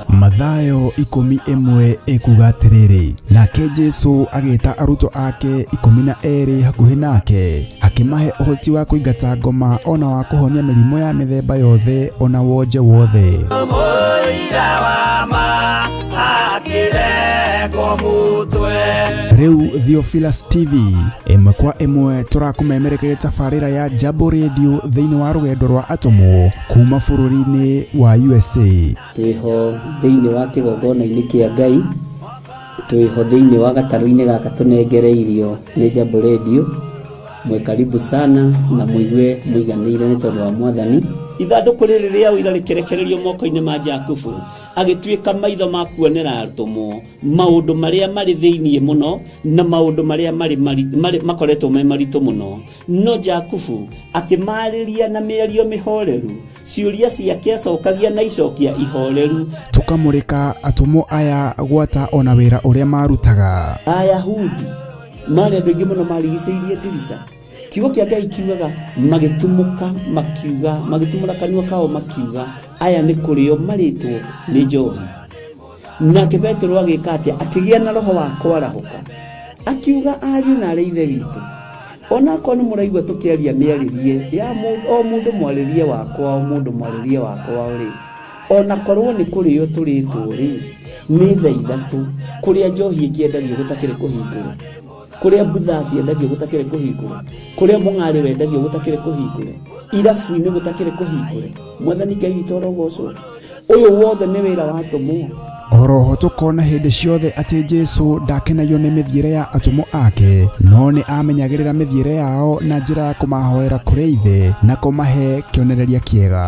Mathayo 11 ĩkuga atĩrĩrĩ, nake Jesũ agĩta arutwo ake 12 hakuhĩ nake, akĩmahe ũhoti wa kũingata ngoma ona wa kũhonia mĩrimũ ya mĩthemba yothe ona wonje wothe. Rĩu Theophilus TV ĩmwe kwa ĩmwe tũrakũmemerekeria tabarĩra ya Jambo Radio thĩinĩ wa rũgendo rwa atũmwo kuma bũrũri-inĩ wa USA. Twĩho thĩinĩ wa kĩgongona-inĩ kĩa Ngai, twĩho thĩinĩ wa gatarũ-inĩ gaka tũnengereirio nĩ Jambo Radio. Mwĩ karibu sana na mũigue mũiganĩire nĩ tondũ wa Mwathani. Ithandũkũ rĩrĩ rĩa ũira rĩkĩrekererio moko-inĩ ma Jakubu, agĩtuĩka maitho ma kuonera atũmwo maũndũ marĩa marĩ thĩinĩ mũno na maũndũ marĩa marĩ makoretwo me maritũ mũno. No Jakubu akĩmarĩria na mĩario mĩhoreru, ciũria ciake acokagia na icokia ihoreru. Tũkamũrĩka atũmwo aya gwata ona wĩra ũrĩa marutaga. Ayahudi marĩ andũ aingĩ mũno marigicĩirie ndirica. Kiugo kĩa Ngai kiugaga magĩtumũka makiuga, magĩtumũra kanua kao makiuga, aya nĩ kũrĩo marĩtwo nĩ njohi. Nake Petero agĩka atĩa? Akĩgĩa na roho wa kwarahũka, akiuga, ariũ na arĩ ithe witũ, onakorwo nĩ mũraigua tũkĩaria mĩarĩrie ya o mũndũ mwarĩrie wakwa, o mũndũ mwarĩrie wakwa rĩ, ona korwo nĩ kũrĩo tũrĩtwo rĩ, nĩ thaa 3 kũrĩa njohi ĩkĩendagio gũtakĩrĩ kũhingũre, kũrĩa mbutha ciendagio gũtakĩrĩ kũhingũre, kũrĩa mũng'arĩ wendagio gũtakĩrĩ kũhingũre, irabu-inĩ gũtakĩrĩ kũhingũre. Mwathani Ngai witũ arogocwo. Ũyũ wothe nĩ wĩra wa atũmwo. Oroho tũkona hĩndĩ ciothe atĩ Jesu ndakenagio nĩ mĩthiĩre ya atũmwo ake, no nĩ amenyagĩrĩra mĩthiĩre yao na njĩra ya kũmahoera kũrĩ Ithe na kũmahe kĩonereria kĩega.